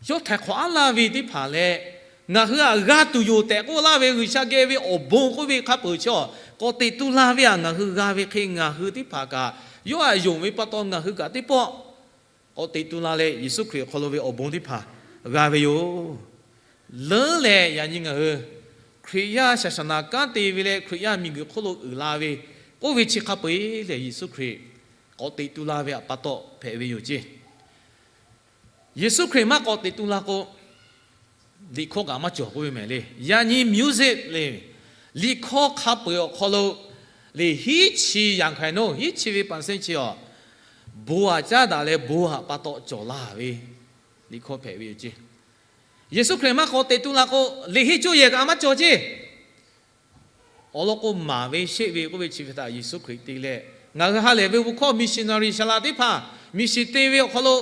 yawˇ htaiˍ hk'awꞈ aˉ laˇ ve teˇ hpaˍ leh, ngaˬ hui aꞈ g'a tuˬ yoˬ tehꞈ k'oˆ laˇ ve G'uiˬsha geh ve awˬ bon k'oˆ ve hk'a peuˬ chi, k'awꞈ teꞈ tu la ve aꞈ ngaˬ hui g'a ve hk'e, ngaˬ hui teˇ hpaˍ kaꞈ yawˇ aꞈ yonˍ ve pa taw ngaˬ hui kaꞈ teˇ pawˆ k'awꞈ teꞈ tu la leh, Yeˍsuˆ Hkriꞈ awˬ hk'aw lo ve awˬ bon teˇ hpaˍ g'a ve yoˬ. Leuˉ leh yaꞈ nyi ngaˬ hui Hkriꞈ yaˇ shaˍ shaˍ naˍ kanˉ te ve leh Hkriꞈ yaˇ miˬguiˬ hk'oˆ lo uiˍ la ve k'oˆ ve chi hk'a peu-eˬ lehˬ, Yeˍsuˆ Hkriꞈ k'awꞈ teꞈ tu la ve aꞈ pa taw hpehꞈ ve yoˬ ceˇ. Yeˍsuˆ Hkriꞈ maˇ k'awꞈ teꞈ tu la k'o, liꞈ hkawˇ kaꞈ maˇ cawˬ k'oˆ ve mehˍ le. Yaꞈ nyi music le, liꞈ hkawˇ hk'a peu-eˬ awˬ hk'aw lo le, hiˉ chi yaꞈ hkaˍ no hiˉ chi ve paˍ sehˉ chi awˬ, bon aꞈ caˉ daꞈ leh bon aꞈ pa taw cawˬ la ve liꞈ hkawˇ hpehꞈ ve yoˬ ceˇ. Yeˍsuˆ Hkriꞈ maˇ k'awꞈ teꞈ tu la k'o, liꞈ heˆ cuˇ yehˬ kaꞈ maˇ cawˬ ceˇ. Awˬ lawn k'o, maˍ ve sheˆ ve k'oˆ ve chi ve htaꞈ Yeˍsuˆ Hkriꞈ te leh, ngaˬ hui ha lehˬ ve bon hkawˇ missionary saˍ laꞈ teˇ hpaˍ, mission te ve awˬ hk'aw lo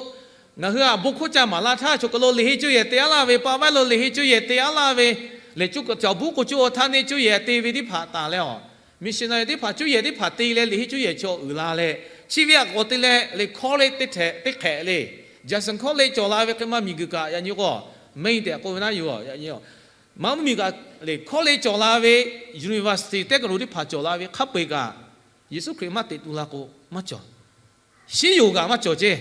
ngaˬ hui aꞈ bon hkawˇ ca maˍ laˇ htaˇ, chaw kaˬ lo liꞈ heˆ cuˇ yehˬ te aˉ laˇ ve, pa vaiˇ lo liꞈ heˆ cuˇ yehˬ te aˉ laˇ ve, lehˬ cuˇ kaꞈ caˬ buˉ k'o cuˇ awˬ htaˇ neˇ cuˇ yehˬ te ve teˇ hpaˍ taˍ leh, a, missionary teˇ hpaˍ cuˇ yehˬ teˇ hpaˍ te leh liꞈ heˆ cuˇ yehˬ chaw uiˍ la leh, chi ve aꞈ k'awꞈ te leh liꞈ hkawˇ le teˇ hk'ehꞈ le, Jackson College cawˬ la ve hk'e maˇ miˬguiˬ kaꞈ yaꞈ nyi k'o, maˇ heˆ tehꞈ k'oˆ ve naˉ yoˬ. Yaꞈ nyi maˇ mvuhˇmiˬ kaꞈ liꞈ hkawˇ le cawˬ la ve, university teˇ kaˬ lo teˇ hpaˍ cawˬ la ve hk'a peu-eˬ kaꞈ, Yeˍsuˆ Hkriꞈ maˇ teꞈ tu la k'o maˇ cawˬ. Shiˉ yoˬ kaꞈ maˇ cawˬ ceˇ.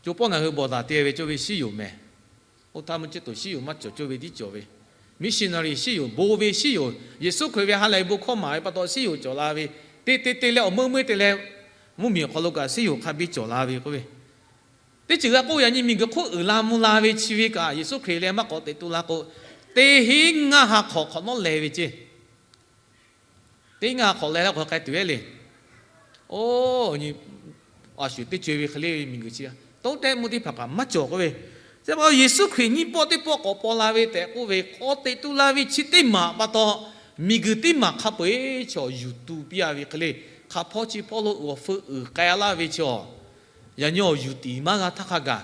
Co pawˆ ngaˬ hui bawˬ taˍ te ve cawˇ ve shiˉ yoˬ mehˍ. Oˇ htaˇ mvuhˇ ceˇ toˬ shiˉ yoˬ maˇ cawˬ cawˇ ve tiˉ cawˬ ve. Missionary shiˉ yoˬ, bon ve shiˉ yoˬ. Yeˍsuˆ Hkriꞈ ve ha lehˬ bon hkawˇ maˍ ve pa taw shiˉ yoˬ cawˬ la ve, te te te leh awˬ meuˇ meuˇ te leh, mvuhˇmiˬ awˬ hk'aw lo kaꞈ shiˉ yoˬ hk'a biˇ cawˬ la ve k'oˆ ve, teˇ ceuˬ g'a k'oˆ yaꞈ nyi miˬguiˬ hk'oˆ uiˍ la mvuh la ve chi ve kaꞈ Yeˍsuˆ Hkriꞈ leh maˇ k'awꞈ teꞈ tu la k'o, teˇ hinˉ ngaˇ ha hk'awꞈ hk'awꞈ nawˉ leh ve ceˇ. Teˇ hinˉ ngaˇ ha hk'awꞈ leh la k'o k'ai tuˬ ve le. Oˇ, a shuˍ teˇ co-e ve hk'e le miˬguiˬ chi, toˉ tehˆ mvuhˇ teˇ hpaˍ kaꞈ maˇ cawˬ k'oˆ ve. Chi pa taw Yeˍsuˆ Hkriꞈ nyiˇ pawˆ teˇ pawˆ k'awꞈ paw la ve tehꞈ k'oˆ ve, k'awꞈ teꞈ tu la ve chi teˇ maˬ pa taw, miˬguiˬ teˇ maˬ hk'a peu-eˬ chaw yuˬ tu piˇ a ve hk'e le. Hk'aˬ hpawˇ chi hpawˇ lo awˬ feu uiˍ k'ai laˇ ve chaw, yaꞈ nyi awˬ yuˬ tiˍ maˇ g'a htaˇ hk'a gaˬ,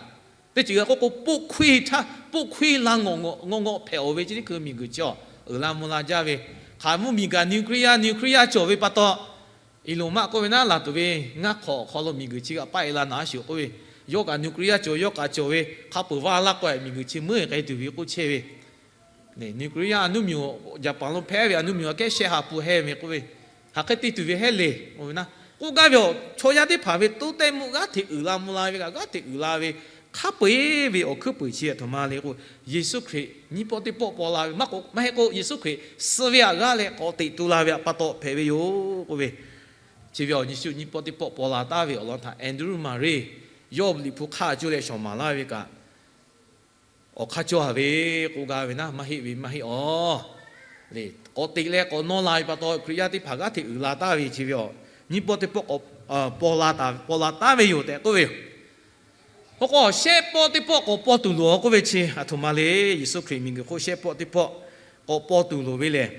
teˇ ceuˬ g'a k'oˆ k'o, poˆ hkuiˇ htaˇ poˆ hkuiˇ la ngawˬ ngawˬ hpehꞈ-oˬ ve chi teˇ hkui miˬguiˬ chi a, uiˍ la mvuh la jaˇ ve. Hk'aˬ mvuhˇmiˬ kaꞈ nuclear nuclear cawˬ ve pa taw, Elon Musk k'oˆ ve naˉ, laˬ tuˬ ve ngaˇ hk'awꞈ awˬ hk'aw lo miˬguiˬ chi g'a paˆ-e la naˍ a shuˍ k'oˆ ve, yawˇ kaꞈ nuclear cawˬ, yawˇ kaꞈ cawˬ ve, hk'a peuˬ vaˇ laˇ k'o miˬguiˬ chi meuˇ-e k'ai tuˬ ve k'oˆ chehˇ ve. Nuclear a nuˇ miˬ, Japan lo hpehˇ ve a nuˇ miˬ a kehˉ shehˆ ha pun hehˇ ve k'oˆ ve, hk'aˬ hk'e te tuˬ ve hehˉ le. Oˇ ve naˉ k'oˆ gaˇ ve, a, chaw yaˇ teˇ hpaˍ ve toˉ tehˆ mvuhˇ g'aˇ hteꞈ uiˍ la mvuh la ve kaꞈ g'aˇ hteꞈ uiˍ la ve, hk'a peu-eˬ ve awˬ hkuiˉ peuˬ chi a htoꞈ ma le k'o, Yeˍsuˆ Hkriꞈ nyiˇ pawˆ teˇ pawˆ paw la ve maˇ heˆ k'o, Yeˍsuˆ Hkriꞈ suh ve aꞈ g'aˇ leh k'awꞈ teꞈ tu la ve aꞈ pa taw hpehꞈ ve yoˬ k'oˆ ve. Chi ve awˬ nyi shu nyiˇ pawˆ teˇ pawˆ paw la taˍ ve awˬ lawn htaꞈ Andrew Murray yawˇ liꞈ hpu hk'aˇ cuˇ leh shawˍ maˍ laˇ ve kaꞈ, awˬ hk'aˇ cawˇ a ve k'oˆ gaˇ ve naˉ, maˇ heˆ ve maˇ heˆ aˬ. Lehˬ k'awꞈ teꞈ leh k'awꞈ nawˇ la ve pa taw Hkriꞈ yaˇ teˇ hpaˍ g'aˇ hteꞈ uiˍ la taˍ ve chi ve a, nyiˇ pawˆ teˇ pawˆ k'awꞈ paw la taˍ ve yoˬ tehꞈ k'oˆ ve yoˬ. Hk'aw k'o shehˆ pawˆ teˇ pawˆ k'awꞈ paw tuˬ loˬ k'oˆ ve chi a htoꞈ ma le. Yeˍsuˆ Hkriꞈ miˬguiˬ hk'oˆ shehˆ pawˆ teˇ pawˆ k'awꞈ paw tuˬ loˬ ve lehˬ,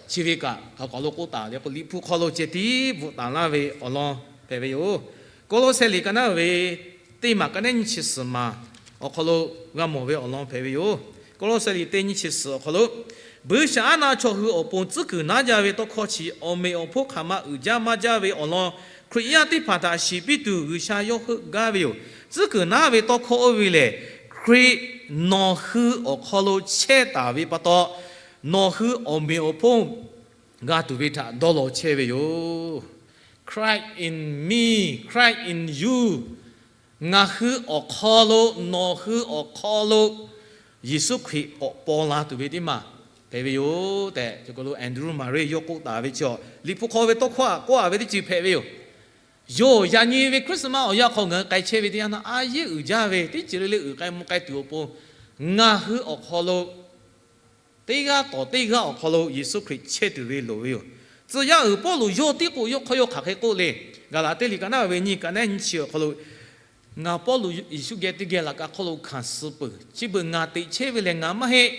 chi ve kaꞈ hk'aˬ hk'aˬ lo k'oˆ taˍ le k'o, liꞈ hpu hk'aw lo ceh tiˉ bvuhꞈ taˍ laˇ ve awˬ lawn hpehꞈ ve yoˬ. Kawˇlawˇsehˇ liꞈ ka naˉ ve teˇ maˬ ka nehˉ nyiˇ chi suhˍ maˬ awˬ hk'aw lo g'a mawˬ ve awˬ lawn hpehꞈ ve yoˬ. Kawˇlawˇsehˇ liꞈ teˇ nyiˇ chi suhˍ awˬ hk'aw lo, buiˇshaˆaˉnaˆ chaw hui awˬ pon tcuhˉ kuiˬ naˉ jaˇ ve tawˇ hkawˇ chi awˬ meꞈ awˬ hponˇ hk'aˬ ma uiˍ jaˇ maˇ jaˇ ve awˬ lawn Hkriꞈ yaˇ teˇ hpaˍ htaꞈ shiˍ piˇ tuˬ G'uiˬsha yawˇ heuˆ gaˇ ve yoˬ. Tcuhˉ kuiˬ naˉ ve tawˇ hkawˇ oˇ ve lehˬ, Hkriꞈ nawˬ hui awˬ hk'aw lo chehˇ taˍ ve pa taw, nawˬ hui awˬ meꞈ awˬ hponˇ g'a tuˬ ve htaꞈ dawˇ law chehˇ ve yoˬ. Christ in me, Christ in you. Ngaˬ hui awˬ hk'aw lo, nawˬ hui awˬ hk'aw lo Yeˍsuˆ Hkriꞈ k'awꞈ paw la tuˬ ve teˇ maˬ hpehꞈ ve yoˬ tehꞈ, Andrew Murray yawˇ k'oˆ taˍ ve chi a, liꞈ hpu hk'aw ve tawˇ hkawˇ aꞈ k'oˆ a ve teˇ ceuˬ hpehꞈ ve yoˬ. Yoˬ, yaꞈ nyi ve Christmas awˬ yanˇ hk'aw ngaˬ hui k'ai chehˇ ve teˇ yanˇ naˉ, a yeˉ uiˍ jaˇ ve teˇ ceuˬ le le uiˍ k'ai mvuh k'ai tuˬ awˬ pon, ngaˬ hui awˬ hk'aw lo teˇ g'aˇ tawˍ teˇ g'aˇ awˬ hk'aw lo Yeˍsuˆ Hkriꞈ chehˇ tuˬ ve loˍ ve yoˬ. Tcuh yaˇ uiˍ Pawˇluꞈ yawˇ tiˉ k'o yawˇ hk'aw yawˇ hk'aˬ hk'e k'oˆ le. Gaˍlaˍtiˆ liꞈ ka naˉ ve nyiˇ ka nehˉ nyiˇ chi awˬ hk'aw lo, ngaˬ Pawˇluꞈ Yeˍsuˆ geh teˇ geh laꞈ ka hk'aw lo hkanˍ suh peuˬ. Chi beuꞈ ngaˬ teꞈ chehˇ ve lehˬ ngaˬ maˇ heˆ.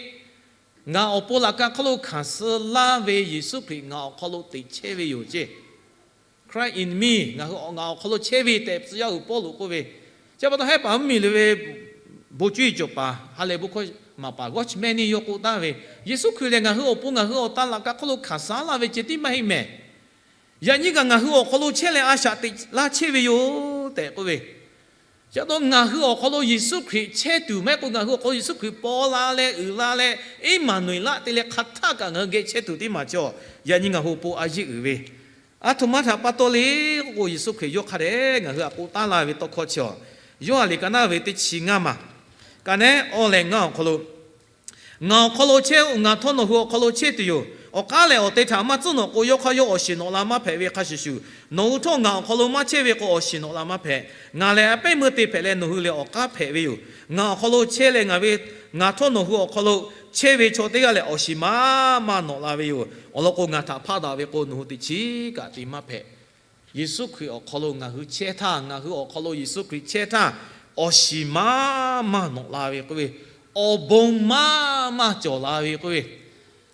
Ngaˬ awˬ pon laꞈ ka hk'aw lo hkanˍ suh laˇ ve Yeˍsuˆ Hkriꞈ ngaˬ awˬ hk'aw lo teꞈ chehˇ ve yoˬ ceˇ. Christ in me, ngaˬ hui ngaˬ awˬ hk'aw lo chehˇ ve tehꞈ tcuh yaˇ uiˍ Pawˇluꞈ k'oˆ ve. Chi pa taw hehˉ paˍ mvuhˇmiˬ le ve bon cuˇ yiˍ cawˬ paˍ, ha lehˬ bon hkawˇ maˍ paˍ Watchman Nee yawˇ k'oˆ taˍ ve, Yeˍsuˆ Hkriꞈ lehˬ ngaˬ hui awˬ pon ngaˬ hui awˬ tan laꞈ ka hk'aw lo hkanˍ suh laˇ ve ceh tiˉ maˇ heˆ mehˍ. Yaꞈ nyi kaꞈ ngaˬ hui awˬ hk'aw lo chehˇ leh a shaꞈ teꞈ laˇ chehˇ ve yoˬ tehꞈ k'oˆ ve. Chi pa taw ngaˬ hui awˬ hk'aw lo Yeˍsuˆ Hkriꞈ chehˇ tuˬ maˇ heˆ k'o, ngaˬ hui awˬ hk'aw lo Yeˍsuˆ Hkriꞈ paw la leh uiˍ la leh Iˉmaˍnuˍeˍlaˆ te leh hk'aˬ htaˆ kaꞈ ngaˬ hui geh chehˇ tuˬ teˇ maˬ chi a, yaꞈ nyi ngaˬ hui awˬ pon a yeˉ uiˍ ve, a htoꞈ ma htaꞈ pa taw le k'oˆ k'o, Yeˍsuˆ Hkriꞈ yawˇ hk'a dehꞈ ngaˬ hui htaꞈ k'oˆ taˉ laˇ ve tawˇ hkawˇ chi a, Yoˇhanˬ liꞈ ka naˉ ve teˇ chi ngaˇ maˬ ka nehˉ awˇ leh ngaˇ awˬ hk'aw lo, ngaˬ awˬ hk'aw lo chehˇ-oˆ. Ngaˬ htawˇ nawˬ hui awˬ hk'aw lo chehˇ tuˬ yoˬ. Awˬ k'aˉ lehˬ awˬ te htaꞈ maˇ tcuhˉ nawꞈ k'o, yawˇ hk'aˇ yawˇ awˬ shiˍ nawꞈ la maˇ hpehꞈ ve hk'a shuˍ shuˍ, nawˬ hui htawˇ ngaˬ awˬ hk'aw lo maˇ chehˇ ve k'o, awˬ shiˍ nawꞈ la maˇ hpehꞈ. Ngaˬ lehˬ a pehˉ meuˇ te hpehꞈ leh, nawˬ hui lehˬ awˬ k'aˉ hpehꞈ ve yoˬ. Ngaˬ awˬ hk'aw lo chehˇ leh ngaˬ ve, ngaˬ htawˇ nawˬ hui awˬ hk'aw lo chehˇ ve chaw teˇ g'aˇ lehˬ, awˬ shiˍ maˇ maˇ nawꞈ la ve yoˬ. Awˬ lawn k'o, ngaˬ htaꞈ hpaˇ daꞈ ve k'o, nawˬ hui teꞈ chiˉ kaꞈ te maˇ hpehꞈ. Yeˍsuˆ Hkriꞈ awˬ hk'aw lo ngaˬ hui chehˇ htaˇ, ngaˬ hui awˬ hk'aw lo Yeˍsuˆ Hkriꞈ chehˇ htaˇ, awˬ shiˍ maˇ maˇ nawꞈ la ve k'oˆ ve, awˬ bon maˇ maˇ cawˬ la ve k'oˆ ve,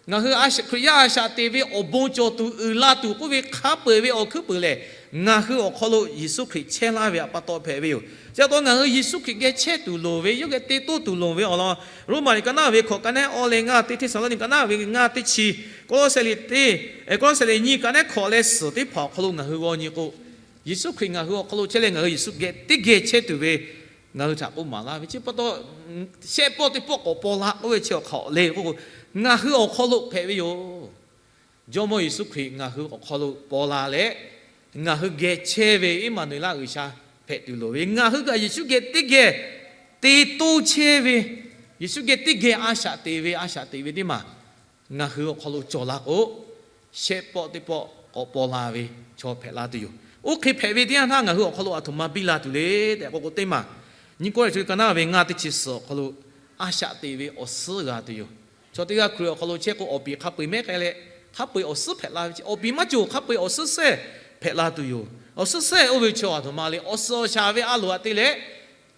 ngaˬ hui Hkriꞈ yaˇ a shaꞈ teꞈ ve awˬ bon cawˬ tuˬ uiˍ la tuˬ k'oˆ ve hk'a peu-eˬ ve awˬ hkuiˉ puiˍ lehˬ, ngaˬ hui awˬ hk'aw lo Yeˍsuˆ Hkriꞈ chehˇ laˇ ve htaꞈ pa taw hpehꞈ ve yoˬ. Chi pa taw ngaˬ hui Yeˍsuˆ Hkriꞈ geh chehˇ tuˬ loˍ ve, yawˇ geh te toˇ tuˬ loˍ ve awˬ lawn, Roˉmaꞈ liꞈ ka naˉ ve hkawꞈ ka nehˉ awˇ leh ngaˇ, teˇ Hteˇsaˍlawˇniˆ ka naˉ ve ngaˇ teˇ chi, Kawˇlawˇsehꞈ liꞈ teˇ, Kawˇlawˇsehꞈ liꞈ nyiˇ ka nehˉ hkawꞈ leh suhˍ teˇ hpaˍ awˬ hk'aw lo ngaˬ hui g'aw nyi k'o, Yeˍsuˆ Hkriꞈ ngaˬ hui awˬ hk'aw lo chehˇ leh ngaˬ hui Yeˍsuˆ geh teˇ geh chehˇ tuˬ ve ngaˬ hui htaꞈ k'oˆ maˍ laˇ ve. Chi pa taw, shehˆ pawˆ teˇ pawˆ k'awꞈ paw la k'oˆ ve chi awˬ hk'aw le k'oˆ k'o, ngaˬ hui awˬ hk'aw lo hpehꞈ ve yoˬ. Jawˇmawˇ Yeˍsuˆ Hkriꞈ ngaˬ hui awˬ hk'aw lo paw la leh, ngaˬ hui geh chehˇ ve Eˇmaˍnuˍeˍlaˆ G'uiˬsha hpehꞈ tuˬ loˍ ve, ngaˬ hui kaꞈ Yeˍsuˆ geh teˇ geh te toˇ chehˇ ve, Yeˍsuˆ geh teˇ geh a shaꞈ teꞈ ve, a shaꞈ teꞈ ve teˇ maˬ ngaˬ hui awˬ hk'aw lo cawˬ la k'o, shehˆ pawˆ teˇ pawˆ k'awꞈ paw la ve chaw hpehꞈ la tuˬ yoˬ. Oˇ hk'e hpehꞈ ve teˇ yanˇ htaˇ ngaˬ hui awˬ hk'aw lo a htoꞈ ma biˇ la tuˬ le tehꞈ k'oˆ k'o, teˇ maˬ nyiˇ Kawˇrenˍhtuˆ ka naˉ ve ngaˇ teˇ chi suhˍ awˬ hk'aw lo a shaꞈ teꞈ ve awˬ suhˉ g'a tuˬ yoˬ. Chaw teˇ g'aˇ Hkriꞈ awˬ hk'aw lo chehˇ k'o, awˬ piˍ hk'a peu-eˬ mehˉ k'ai leh, hk'a peu-eˬ awˬ suhˉ hpehꞈ la ve, awˬ piˍ maˇ cawˬ hk'a peu-eˬ awˬ suhˉ sehˇ hpehꞈ la tuˬ yoˬ. Awˬ suhˉ sehˇ oˇ ve chaw a htoꞈ ma le, awˬ suhˍ awˬ shaˍ ve a loˍ htaꞈ te leh,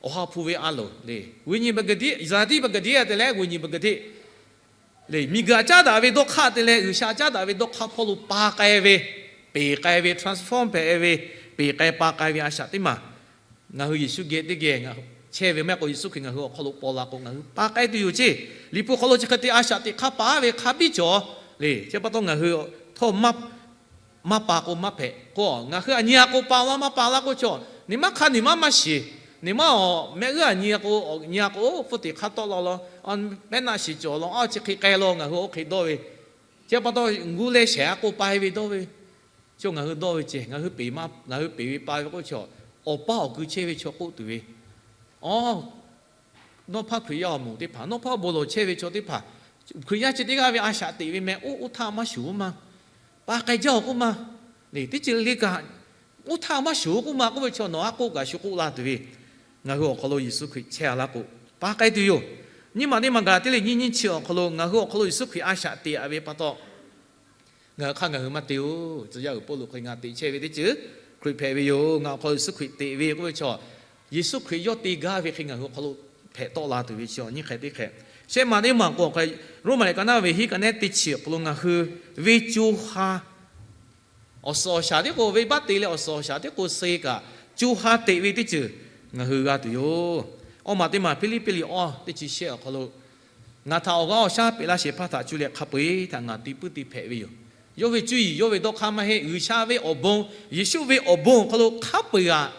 awˬ ha hpu ve a loˍ le, ဝိညာဉ်ပကတိ, zātiˇ ပကတိ te leh ဝိညာဉ်ပကတိ le, miˬguiˬ htaꞈ caˉ daꞈ ve dawˇ hk'aˇ te leh G'uiˬsha caˉ daꞈ ve dawˇ hk'aˇ hpawˇ lo pa k'ai ve, peˬ k'ai ve, transform hpehꞈ ve, peˬ k'ai pa k'ai ve a shaꞈ teˇ maˬ ngaˬ hui Yeˍsuˆ geh teˇ geh chehˇ ve maˇ heˆ k'o, Yeˍsuˆ Hkriꞈ ngaˬ hui awˬ hk'aw lo paw la k'o, ngaˬ hui pa k'ai tuˬ yoˬ ceˇ. Liꞈ hpu hk'aw lo chi hk'e te a shaꞈ teꞈ hk'a paˍ ve hk'a biˇ cawˬ le. Chi pa taw ngaˬ hui htawˇ maˇ pa k'o maˇ hpehꞈ k'o, ngaˬ hui a nyi a k'o pa laˇ, maˇ pa laˇ k'o chaw, neˬ maˇ hk'a neˬ maˇ maˇ shiˍ, neˬ maˇ awˬ mehˆ g'uˇ a nyi a k'o, nyi a k'o, oˇ hpfuhˇ teꞈ hk'a tawˆ la law, pehˉ naˆ shiˍ cawˬ law, a chi hk'e k'ai law, ngaˬ hui oˇ hk'e dawˇ ve. Chi pa taw gu leh shehˍ a k'o pa ve dawˇ ve, chaw ngaˬ hui dawˇ ve ceh, ngaˬ hui peˬ maˇ, ngaˬ hui peˬ ve pa ve k'o chaw, awˬ paˇ awˬ kui chehˇ ve chaw k'oˆ tuˬ ve, a, nawˇ hpaˇ Hkriꞈ yaˇ awˬ moˍ teˇ hpaˍ, nawˇ hpaˇ bon lawˬ chehˇ ve chaw teˇ hpaˍ, Hkriꞈ yaˇ chi teˇ g'aˇ ve a shaꞈ teꞈ ve meh, oˇ oˇ htaˇ maˇ shuˍ oˇ ma, pa k'ai jaˇ awˬ k'oˆ ma, le teˇ ceuˬ le kaꞈ, oˇ htaˇ maˇ shuˍ k'oˆ ma k'oˆ ve chaw nawˬ a k'oˆ kaꞈ shu k'oˆ la tuˬ ve, ngaˬ hui awˬ hk'aw lo Yeˍsuˆ Hkriꞈ chehˇ a laˇ k'o, pa k'ai tuˬ yoˬ. Nyiˇ maˬ teˇ maˬ Gaˍlaˍtiˆ liꞈ nyiˇ nyiˇ chi awˬ hk'aw lo ngaˬ hui awˬ hk'aw lo Yeˍsuˆ Hkriꞈ a shaꞈ teꞈ a ve pa taw, ngaˬ hui hk'aˇ ngaˬ hui maˇ te-oˬ. Tcuh yaˇ uiˍ Pawˇluꞈ hk'e, ngaˬ teꞈ chehˇ ve teˇ ceuˬ Hkriꞈ hpehꞈ ve yoˬ. Ngaˬ awˬ hk'aw lo Yeˍsuˆ Hkriꞈ teꞈ ve k'oˆ ve chaw, Yeˍsuˆ Hkriꞈ yawˇ te gaˇ ve hk'e ngaˬ hui awˬ hk'aw lo hpehꞈ tawˆ la tuˬ ve chi nyiˇ hk'e teˇ hk'e. Shehˆ maˬ teˇ maˬ k'o, Roˉmaꞈ liꞈ ka naˉ ve hiˉ ka nehˉ teˇ chi awˬ hk'aw lo ngaˬ hui ve co ha awˬ suhˍ awˬ shaˍ tiˉ k'o, venˇbaˆ te leh awˬ suhˍ awˬ shaˍ tiˉ k'o suh kaꞈ, co ha teꞈ ve teˇ ceuˬ ngaˬ hui g'a tuˬ yoˬ. Awˇ maˬ teˇ maˬ Hpiˇliˇpiˆ liꞈ awˇ teˇ chi shehˆ awˬ hk'aw lo, ngaˬ htaꞈ awˬ g'aˇ awˬ shaˉ peꞈ laˇ shehˍ hpaˇ htaꞈ cuˇ leh hk'a peu-eˬ htaꞈ ngaˬ te puiˉ te hpehꞈ ve yoˬ. Yawˇ ve cuˇ yiˍ, yawˇ ve dawˇ hk'aˇ maˇ heˆ, G'uiˬsha ve awˬ bon, Yeˍsuˆ ve awˬ bon awˬ hk'aw lo hk'a peu-eˬ g'aꞈ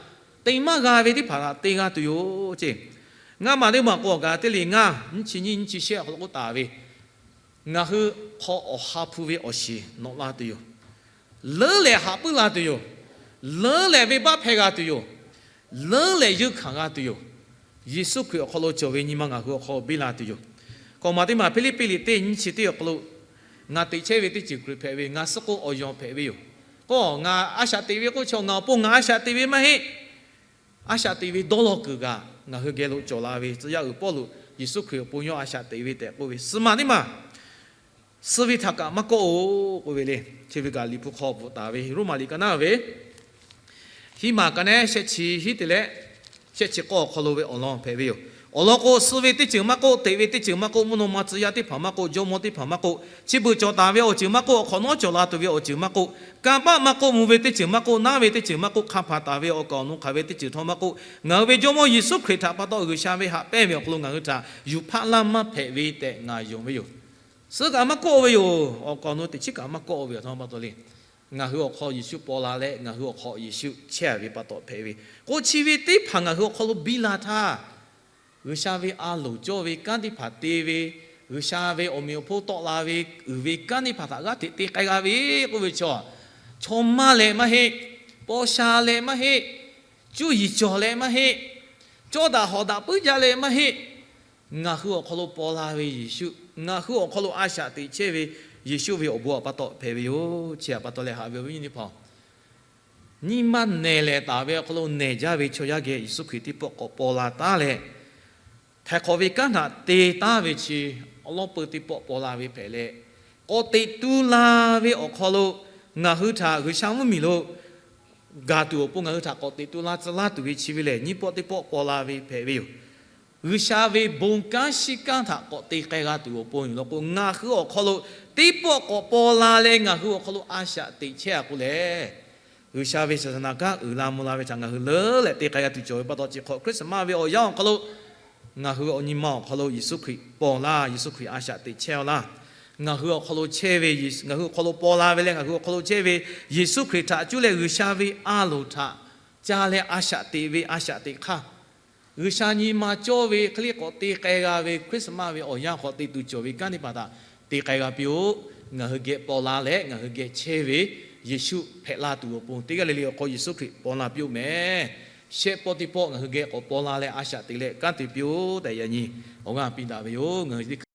te maˇ g'a ve teˇ hpaˍ htaꞈ te g'a tuˬ yoˬ ceˇ. Ngaˇ maˬ teˇ maˬ k'o, awˬ gaˬ teˇ le ngaˇ nyiˇ chi nyiˇ nyiˇ chi shehˆ awˬ hk'aw lo k'oˆ taˍ ve, ngaˬ hui hk'aw awˬ ha hpu ve awˬ shiˍ nawꞈ la tuˬ yoˬ. Leuˉ lehˬ haꞈ puiˉ la tuˬ yoˬ. Leuˉ lehˬ venˇbaˆ hpehˇ g'a tuˬ yoˬ. Leuˉ lehˬ yeunˇ hkanˍ g'a tuˬ yoˬ. Yeˍsuˆ Hkriꞈ awˬ hk'aw lo cawˬ ve nyi ma ngaˬ hui awˬ hk'aw biˇ la tuˬ yoˬ. K'awꞈ maˬ teˇ maˬ Hpiˇliˇpiˆ liꞈ teˇ nyiˇ chi teˇ awˬ hk'aw lo, ngaˬ teꞈ chehˇ ve teˇ ceuˬ Hkriꞈ hpehꞈ ve, ngaˬ suh k'o awˬ yawˬ hpehꞈ ve yoˬ. K'o ngaˬ a shaꞈ teꞈ ve k'oˆ chaw, ngaˬ awˬ pon ngaˬ a shaꞈ teꞈ ve maˇ heˆ. A shaꞈ teꞈ ve dawˇ law kuiˬ kaꞈ ngaˬ hui geh lo cawˬ la ve, tcuh yaˇ uiˍ Pawˇluꞈ Yeˍsuˆ Hkriꞈ awˬ pon yawˇ a shaꞈ teꞈ ve tehꞈ k'oˆ ve, suh maˬ teˇ maˬ suh ve htaꞈ kaꞈ maˇ kawˆ-oˬ k'oˆ ve le. Chi ve kaꞈ Liꞈ hpu hk'aw bvuhꞈ taˍ ve Roˉmaꞈ liꞈ ka naˉ ve hiˉ maˬ ka nehˉ shehˆ chi hiˉ te leh shehˆ chi k'awˇ awˬ hk'aw lo ve awˬ lawn hpehꞈ ve yoˬ. Awˬ lawn k'o, suh ve teˇ ceuˬ maˇ k'oˆ, teꞈ ve teˇ ceuˬ maˇ k'oˆ, mvuhˇ naw ma tcuh yaˇ teˇ hpaˍ maˇ k'oˆ, jawˇmawˇ teˇ hpaˍ maˇ k'oˆ, chi beuꞈ cawˬ taˍ ve awˬ ceuˬ maˇ k'oˆ, awˬ hk'awꞈ nawˉ cawˬ la tuˬ ve awˬ ceuˬ maˇ k'oˆ, kanˇ paˆ maˇ k'oˆ, mvuh ve teˇ ceuˬ maˇ k'oˆ, naˉ ve teˇ ceuˬ maˇ k'oˆ, hk'a hpaˍ taˍ ve awˬ kaˍ awˬ nu hk'aˬ ve teˇ ceuˬ htawˇ maˇ k'oˆ, ngaˬ hui ve Jawˇmawˇ Yeˍsuˆ Hkriꞈ htaꞈ pa taw G'uiˬsha ve haꞈ pehnˇ ve awˬ hk'aw lo ngaˬ hui htaꞈ yuˬ hpaˆ laˇ maˇ hpehꞈ ve tehꞈ ngaˬ yonˍ ve yoˬ. Suh kaꞈ maˇ kawˆ ve yoˬ. Awˬ kaˍ awˬ nu teꞈ chiˉ kaꞈ maˇ kawˆ ve awˬ htawˇ pa taw le. Ngaˬ hui awˬ hk'aw Yeˍsuˆ paw la leh, ngaˬ hui awˬ hk'aw Yeˍsuˆ chehˇ ve pa taw hpehꞈ ve k'o, chi ve teˇ hpaˍ ngaˬ hui awˬ hk'aw lo biˇ la htaˇ, G'uiˬsha ve a loˍ cawˇ ve kanˉ teˇ hpaˍ te ve, G'uiˬsha ve awˬ meꞈ awˬ hponˇ tawˆ la ve uiˍ ve kanˉ teˇ hpaˍ htaꞈ g'aˇ hteꞈ te k'ai g'a ve k'oˆ ve chaw, chaw maˇ leh maˇ heˆ, paw sha leh maˇ heˆ, cuˇ yiˍ cawˬ leh maˇ heˆ, cawˇ daꞈ hawˍ daꞈ puiˉ jaˇ leh maˇ heˆ, ngaˬ hui awˬ hk'aw lo paw la ve Yeˍsuˆ, ngaˬ hui awˬ hk'aw lo a shaꞈ teꞈ chehˇ ve Yeˍsuˆ ve awˬ bon awˬ pa taw hpehꞈ ve yoˬ. Chi htaꞈ pa taw leh haꞈ ve awˬ viˉ awˬ nyi teˇ hpaˍ-oˬ, nyi ma nehˬ lehˍ taˍ ve awˬ hk'aw lo nehˬ jaˇ ve chaw yaˇ geh Yeˍsuˆ Hkriꞈ teˇ pawˆ k'awꞈ paw la taˉ leh, htaiˍ hk'awꞈ ve kanˉ htaꞈ te taˉ ve chi awˉ lawˉ peu teˇ pawˆ paw la ve hpehꞈ leh, k'awꞈ teꞈ tu la ve awˬ hk'aw lo ngaˬ hui htaꞈ G'uiˬsha mvuhˇmiˬ lo gaˬ tuˬ awˬ pon ngaˬ hui htaꞈ k'awꞈ teꞈ tu laˇ tcuh laˇ tuˬ ve chi ve lehˬ, nyiˇ pawˆ teˇ pawˆ paw la ve hpehꞈ ve yoˬ. G'uiˬsha ve bon kanˉ shiˉ kanˉ htaꞈ k'awꞈ te k'ai g'a tuˬ awˬ pon yoˬ law k'o, ngaˬ hui awˬ hk'aw lo teˇ pawˆ k'awꞈ paw la leh ngaˬ hui awˬ hk'aw lo a shaꞈ teꞈ chehˇ a k'o lehˬ, G'uiˬsha ve saˍsaˍnaˍ kanˉ uiˍ la mvuh la ve htaꞈ ngaˬ hui leuˉ leh te k'ai g'a tuˬ cawˬ ve pa taw, chi hk'awꞈ Christmas ve awˬ yanˇ awˬ hk'aw lo ngaˬ hui awˬ nyi ma awˬ hk'aw lo Yeˍsuˆ Hkriꞈ paw laˇ, Yeˍsuˆ Hkriꞈ a shaꞈ teꞈ chehˇ a laˇ. Ngaˬ hui awˬ hk'aw lo chehˇ ve, ngaˬ hui awˬ hk'aw lo paw la ve leh ngaˬ hui awˬ hk'aw lo chehˇ ve Yeˍsuˆ Hkriꞈ htaꞈ cuˇ leh G'uiˬsha ve a loˍ htaꞈ ca leh a shaꞈ teꞈ ve a shaꞈ teꞈ hk'aˇ, G'uiˬsha nyi ma cawˇ ve hk'e le k'awꞈ te k'ai g'a ve Christmas ve awˬ yanˇ hk'aw te tuˬ cawˬ ve kanˉ teˇ hpaˍ htaꞈ te k'ai g'a piˇ-oˆ. Ngaˬ hui geh paw la leh ngaˬ hui geh chehˇ ve Yeˍsuˆ hpehꞈ la tuˬ awˬ pon, teˇ g'aˇ le le awˬ hk'aw Yeˍsuˆ Hkriꞈ paw la piˇ-oˆ mehˍ. Shehˆ pawˆ teˇ pawˆ ngaˬ hui geh k'awꞈ paw la leh a shaꞈ teꞈ leh kanˉ te piˇ-oˆ tehꞈ yaꞈ nyi awˬ g'aˇ piˇ daꞈ ve yoˬ. Ngaˬ hui